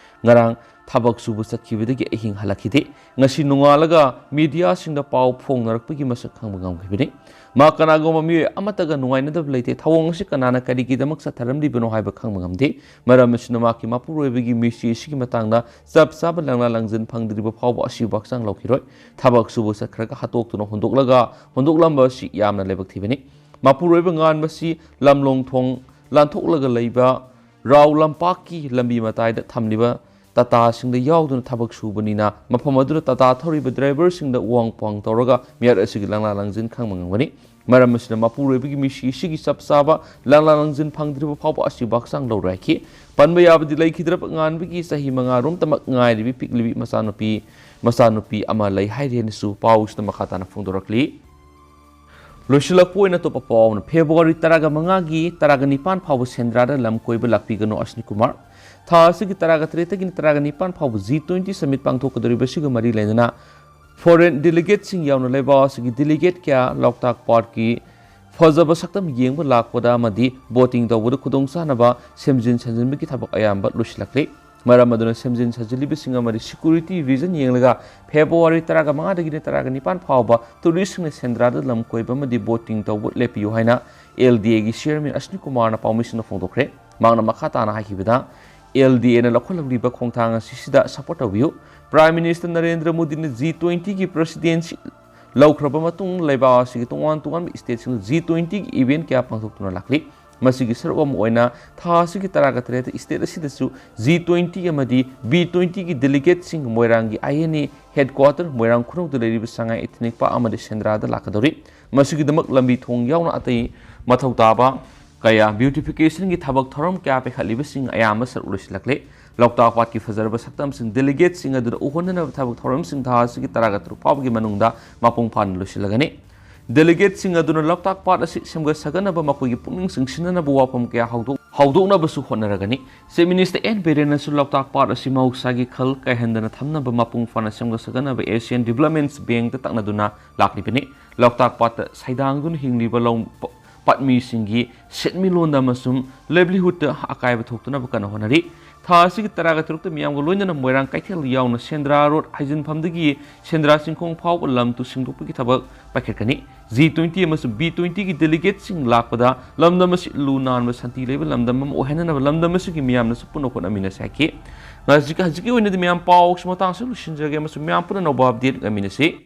ꯉꯔꯥꯡ ꯊꯕꯛ ꯁꯨꯕ ꯆꯠꯈꯤꯕꯗꯒꯤ ꯑꯍꯤꯡ ꯍꯜꯂꯛꯈꯤꯗꯦ꯫ ꯉꯁꯤ ꯅꯣꯡꯉꯥꯜꯂꯒ ꯃꯤꯗꯤꯌꯥꯁꯤꯡꯗ ꯄꯥꯎ ꯐꯣꯡꯅꯔꯛꯄꯒꯤ ꯃꯁꯛ ꯈꯪꯕ ꯉꯝꯈꯤꯕꯅꯤ꯫ ꯃꯍꯥꯛ ꯀꯅꯥꯒꯨꯝꯕ ꯃꯤꯑꯣꯏ ꯑꯃꯠꯇꯒ ꯅꯨꯡꯉꯥꯏꯅꯗꯕ ꯂꯩꯇꯦ꯫ ꯊꯧꯑꯣꯡ ꯑꯁꯤ ꯀꯅꯥꯅ ꯀꯔꯤꯒꯤꯗꯃꯛ ꯆꯠꯊꯔꯝꯂꯤꯕꯅꯣ ꯍꯥꯏꯕ ꯈꯪꯕ ꯉꯝꯗꯦ꯫ ꯃꯔꯝ ꯑꯁꯤꯅ ꯃꯍꯥꯛꯀꯤ ꯃꯄꯨꯔꯣꯏꯕꯒꯤ ꯃꯤꯁꯤ ꯑꯁꯤꯒꯤ ꯃꯇꯥꯡꯗ ꯆꯞ ꯆꯥꯕ ꯂꯪꯂꯥ ꯂꯪꯖꯤꯟ ꯐꯪꯗ꯭ꯔꯤꯕ ꯐꯥꯎꯕ ꯑꯁꯤꯕꯨ ꯍꯛꯆꯥꯡ ꯂꯧꯈꯤꯔꯣꯏ꯫ ꯊꯕꯛ ꯁꯨꯕ ꯆꯠꯈ꯭ꯔꯒ ꯍꯥꯠꯇꯣꯛꯇꯨꯅ ꯍꯨꯟꯗꯣꯛꯂꯒ ꯍꯨꯟꯗꯣꯛꯂꯝꯕ ꯑꯁꯤ ꯌꯥꯝꯅ ꯂꯥꯏꯕꯛ ꯊꯤꯕꯅꯤ꯫ ꯃꯄꯨꯔꯣꯏꯕ ꯉꯥꯟꯕꯁꯤ ꯂꯝꯂꯣꯡ ꯊꯣꯡ ꯂꯥꯟꯊꯣꯛꯂꯒ ꯂꯩꯕ ꯔꯥꯎ ꯂꯝꯄꯥꯛꯀꯤ ꯂꯝꯕꯤ ꯃꯇꯥꯏꯗ ꯊꯝꯂꯤꯕ ꯇꯥꯇꯥꯁꯤꯡꯗ ꯌꯥꯎꯗꯨꯅ ꯊꯕꯛ ꯁꯨꯕꯅꯤꯅ, ꯃꯐꯝ ꯑꯗꯨꯗ ꯇꯥꯇꯥ ꯊꯧꯔꯤꯕ ꯗ꯭ꯔꯥꯏꯚꯔꯁꯤꯡꯗ ꯋꯥꯡ ꯄꯥꯡ ꯇꯧꯔꯒ ꯃꯤꯍꯥꯠ ꯑꯁꯤꯒꯤ ꯂꯪꯂꯥ ꯂꯪꯖꯤꯟ ꯈꯪꯕ ꯉꯝꯒꯅꯤ꯫ ꯃꯔꯝ ꯑꯁꯤꯅ ꯃꯄꯨꯔꯣꯏꯕꯒꯤ ꯃꯤꯁꯤ ꯑꯁꯤꯒꯤ ꯆꯞ ꯆꯥꯕ ꯂꯪꯂꯥ ꯂꯪꯖꯤꯟ ꯐꯪꯗ꯭ꯔꯤꯕ ꯐꯥꯎꯕ ꯑꯁꯤꯕꯨ ꯍꯛꯆꯥꯡ ꯂꯧꯔꯣꯏ ꯍꯥꯏꯈꯤ꯫ ꯄꯟꯕ ꯌꯥꯕꯗꯤ, ꯂꯩꯈꯤꯗ꯭ꯔꯕ ꯉꯥꯟꯕꯒꯤ ꯆꯍꯤ ꯃꯉꯥ ꯔꯣꯝꯇꯃꯛ ꯉꯥꯏꯔꯤꯕꯤ ꯄꯤꯛꯂꯤꯕꯤ ꯃꯆꯥꯅꯨꯄꯤ, ꯃꯆꯥꯅꯨꯄꯤ ꯑꯃ ꯂꯩ ꯍꯥꯏꯔꯤ ꯍꯥꯏꯅꯁꯨ ꯄꯥꯎꯁꯤꯗ ꯃꯈꯥ ꯇꯥꯅ ꯐꯣꯡꯗꯣꯔꯛꯂꯤ꯫ ꯂꯣꯏꯁꯤꯜꯂꯛꯄ ꯑꯣꯏꯅ ꯑꯇꯣꯞꯄ ꯄꯥꯎ ꯑꯃꯅ, ꯐꯦꯕ꯭ꯔꯨꯋꯥꯔꯤ ꯇꯔꯥꯒ ꯃꯉꯥꯒꯤ ꯇꯔꯥꯒ ꯅꯤꯄꯥꯟ ꯐꯥꯎꯕ ꯁꯦꯟꯗ꯭ꯔꯥꯗ ꯂꯝ ꯀꯣꯏꯕ ꯂꯥꯛꯄꯤꯒꯅꯨ, ꯑꯁꯅꯤ ꯀꯨꯃꯥꯔ꯫ ꯊꯥ ꯑꯁꯤꯒꯤ ꯇꯔꯥꯒ ꯇꯔꯦꯠꯇꯒꯤꯅ ꯇꯔꯥꯒ ꯅꯤꯄꯥꯟ ꯐꯥꯎꯕ ꯖꯤ ꯇ꯭ꯋꯦꯟꯇꯤ ꯁꯃꯤꯠ ꯄꯥꯡꯊꯣꯛꯀꯗꯧꯔꯤꯕ ꯑꯁꯤꯒ ꯃꯔꯤ ꯂꯩꯅꯅ ꯐꯣꯔꯦꯟ ꯗꯦꯂꯤꯒꯦꯠꯁꯤꯡ ꯌꯥꯎꯅ ꯂꯩꯕꯥꯛ ꯑꯁꯤꯒꯤ ꯗꯦꯂꯤꯒꯦꯠ ꯀꯌꯥ ꯂꯣꯛꯇꯥꯛ ꯄꯥꯠꯀꯤ ꯐꯖꯕ ꯁꯛꯇꯝ ꯌꯦꯡꯕ ꯂꯥꯛꯄꯗ ꯑꯃꯗꯤ ꯕꯣꯇꯤꯡ ꯇꯧꯕꯗ ꯈꯨꯗꯣꯡꯆꯥꯅꯕ ꯁꯦꯝꯖꯤꯟ ꯁꯥꯖꯤꯟꯕꯒꯤ ꯊꯕꯛ ꯑꯌꯥꯝꯕ ꯂꯣꯏꯁꯤꯜꯂꯛꯂꯦ꯫ ꯃꯔꯝ ꯑꯗꯨꯅ ꯁꯦꯝꯖꯤꯟ ꯁꯥꯖꯤꯜꯂꯤꯕꯁꯤꯡ ꯑꯃꯗꯤ ꯁꯦꯀ꯭ꯌꯨꯔꯤꯇꯤ ꯔꯤꯖꯟ ꯌꯦꯡꯂꯒ ꯐꯦꯕ꯭ꯔꯨꯋꯥꯔꯤ ꯇꯔꯥꯒ ꯃꯉꯥꯗꯒꯤꯅ ꯇꯔꯥꯒ ꯅꯤꯄꯥꯟ ꯐꯥꯎꯕ ꯇꯨꯔꯤꯁꯁꯤꯡꯅ ꯁꯦꯟꯗ꯭ꯔꯥꯗ ꯂꯝ ꯀꯣꯏꯕ ꯑꯃꯗꯤ ꯕꯣꯇꯤꯡ ꯇꯧꯕ ꯂꯦꯞꯄꯤꯌꯨ ꯍꯥꯏꯅ ꯑꯦꯜ ꯗꯤ ꯑꯦꯒꯤ ꯆꯤꯌꯔꯃꯦꯟ ꯑꯁꯅꯤ ꯀꯨꯃꯥꯔꯅ ꯄꯥꯎꯃꯤꯁꯤꯡꯗ ꯐꯣꯡꯗꯣꯛꯈ꯭ꯔꯦ꯫ ꯃꯍꯥꯛꯅ ꯃꯈꯥ ꯇꯥꯅ ꯍꯥꯏꯈꯤꯕꯗ, ꯑꯦꯜ ꯗꯤ ꯑꯦꯅ ꯂꯧꯈꯠꯂꯛꯂꯤꯕ ꯈꯣꯡꯊꯥꯡ ꯑꯁꯤꯁꯤꯗ ꯁꯄꯣꯔꯠ ꯇꯧꯕꯤꯌꯨ꯫ ꯄ꯭ꯔꯥꯏꯝ ꯃꯤꯅꯤꯁꯇꯔ ꯅꯔꯦꯟꯗ꯭ꯔ ꯃꯣꯗꯤꯅ ꯖꯤ ꯇ꯭ꯋꯦꯟꯇꯤꯒꯤ ꯄ꯭ꯔꯦꯁꯤꯗꯦꯟꯁꯤ ꯂꯧꯈ꯭ꯔꯕ ꯃꯇꯨꯡ ꯂꯩꯕꯥꯛ ꯑꯁꯤꯒꯤ ꯇꯣꯉꯥꯟ ꯇꯣꯉꯥꯟꯕ stateꯁꯤꯡ G twentyꯒꯤ event ꯀꯌꯥ ꯄꯥꯡꯊꯣꯛꯇꯨꯅ ꯂꯥꯛꯂꯤ꯫ ꯃꯁꯤꯒꯤ ꯁꯔꯨꯛ ꯑꯃ ꯑꯣꯏꯅ ꯊꯥ ꯑꯁꯤꯒꯤ ꯇꯔꯥꯒ ꯇꯔꯦꯠꯇ state ꯑꯁꯤꯗꯁꯨ G twenty ꯑꯃꯗꯤ B twentyꯒꯤ delegateꯁꯤꯡ ꯃꯣꯏꯔꯥꯡꯒꯤ INA headquarter ꯃꯣꯏꯔꯥꯡ ꯈꯨꯅꯧꯗ ꯂꯩꯔꯤꯕ ꯁꯉꯥꯏ Ethnic Park ꯑꯃꯗꯤ ꯁꯦꯟꯗ꯭ꯔꯥꯗ ꯂꯥꯛꯀꯗꯧꯔꯤ꯫ ꯃꯁꯤꯒꯤꯗꯃꯛ ꯂꯝꯕꯤ ꯊꯣꯡ ꯌꯥꯎꯅ ꯑꯇꯩ ꯃꯊꯧ ꯇꯥꯕ ꯀꯌꯥ, beautificationꯒꯤ ꯊꯕꯛ ꯊꯧꯔꯝ ꯀꯌꯥ ꯄꯥꯏꯈꯠꯂꯤꯕꯁꯤꯡ ꯑꯌꯥꯝꯕ ꯁꯔꯨꯛ ꯂꯣꯏꯁꯤꯜꯂꯛꯂꯦ꯫ ꯂꯣꯛꯇꯥꯛ ꯄꯥꯠꯀꯤ ꯐꯖꯔꯕ ꯁꯛꯇꯝꯁꯤꯡ delegateꯁꯤꯡ ꯑꯗꯨꯗ ꯎꯍꯟꯅꯅꯕ ꯊꯕꯛ ꯊꯧꯔꯝꯁꯤꯡ ꯊꯥ ꯑꯁꯤꯒꯤ ꯇꯔꯥꯒ ꯇꯔꯨꯛ ꯐꯥꯎꯕꯒꯤ ꯃꯅꯨꯡꯗ ꯃꯄꯨꯡ ꯐꯥꯅ ꯂꯣꯏꯁꯤꯜꯂꯒꯅꯤ꯫ Delegateꯁꯤꯡ ꯑꯗꯨꯅ ꯂꯣꯛꯇꯥꯛ ꯄꯥꯠ ꯑꯁꯤ ꯁꯦꯝꯒꯠ ꯁꯥꯒꯠꯅꯕ ꯃꯈꯣꯏꯒꯤ ꯄꯨꯛꯅꯤꯡ ꯆꯤꯡꯁꯤꯟꯅꯅꯕ ꯋꯥꯐꯝ ꯀꯌꯥ ꯍꯧꯗꯣꯛ-, ꯍꯧꯗꯣꯛꯅꯕꯁꯨ ꯍꯣꯠꯅꯔꯒꯅꯤ꯫ Chief Minister N ꯕꯤꯔꯦꯟꯅꯁꯨ ꯂꯣꯛꯇꯥꯛ ꯄꯥꯠ ꯑꯁꯤ ꯃꯍꯧꯁꯥꯒꯤ ꯈꯜ ꯀꯥꯏꯍꯟꯗꯅ ꯊꯝꯅꯕ ꯃꯄꯨꯡ ꯐꯥꯅ ꯁꯦꯝꯒꯠ ꯁꯥꯒꯠꯅꯕ Asian Development Bankꯇ ꯇꯛꯅꯗꯨꯅ ꯂꯥꯛꯂꯤꯕꯅꯤ꯫ ꯂꯣꯛꯇꯥꯛ ꯄꯥꯠꯇ ꯁꯩꯗꯥꯡꯗꯨꯅ ꯍꯤꯡꯂꯤꯕ ꯂꯧ ꯄ-, ꯄꯥꯠꯃꯤꯁꯤꯡꯒꯤ ꯁꯦꯟꯃꯤꯠꯂꯣꯟꯗ ꯑꯃꯁꯨꯡ livelihoodꯇ ꯑꯀꯥꯏꯕ ꯊꯣꯛꯇꯅꯕ ꯀꯟꯅ ꯍꯣꯠꯅꯔꯤ꯫ ꯊꯥ ꯑꯁꯤꯒꯤ ꯇꯔꯥꯒ ꯇꯔꯨꯛꯇ ꯃꯤꯌꯥꯝꯒ ꯂꯣꯏꯅꯅ ꯃꯣꯏꯔꯥꯡ ꯀꯩꯊꯦꯜ ꯌꯥꯎꯅ ꯁꯦꯟꯗ꯭ꯔꯥ road ꯍꯥꯏꯖꯤꯟꯐꯝꯗꯒꯤ ꯁꯦꯟꯗ꯭ꯔꯥ ꯆꯤꯡꯈꯣꯡ ꯐꯥꯎꯕ ꯂꯝ ꯇꯨ ꯁꯦꯡꯗꯣꯛꯄꯒꯤ ꯊꯕꯛ ꯄꯥꯏꯈꯠꯀꯅꯤ꯫ G twenty ꯑꯃꯁꯨꯡ B twentyꯒꯤ delegateꯁꯤꯡ ꯂꯥꯛꯄꯗ ꯂꯝꯗꯝ ꯑꯁꯤ ꯂꯨ ꯅꯥꯟꯕ ꯁꯥꯟꯇꯤ ꯂꯩꯕ ꯂꯝꯗꯝ ꯑꯃ ꯑꯣꯏꯍꯟꯅꯅꯕ ꯂꯝꯗꯝ ꯑꯁꯤꯒꯤ ꯃꯤꯌꯥꯝꯅꯁꯨ ꯄꯨꯟꯅ ꯍꯣꯠꯅꯃꯤꯟꯅꯁꯤ ꯍꯥꯏꯈꯤ꯫ ꯍꯧꯖꯤꯛ-, ꯍꯧꯖꯤꯛꯀꯤ ꯑꯣꯏꯅꯗꯤ ꯃꯌꯥꯝ ꯄꯥꯎꯁꯤ ꯃꯇꯥꯡꯁꯤ ꯂꯣꯏꯁꯤꯟꯖꯔꯒꯦ ꯑꯃꯁꯨꯡ ꯃꯌꯥꯝ ꯄꯨꯟꯅ ꯑꯅꯧꯕ update ꯉꯥꯏꯃꯤꯟꯅꯁꯤ꯫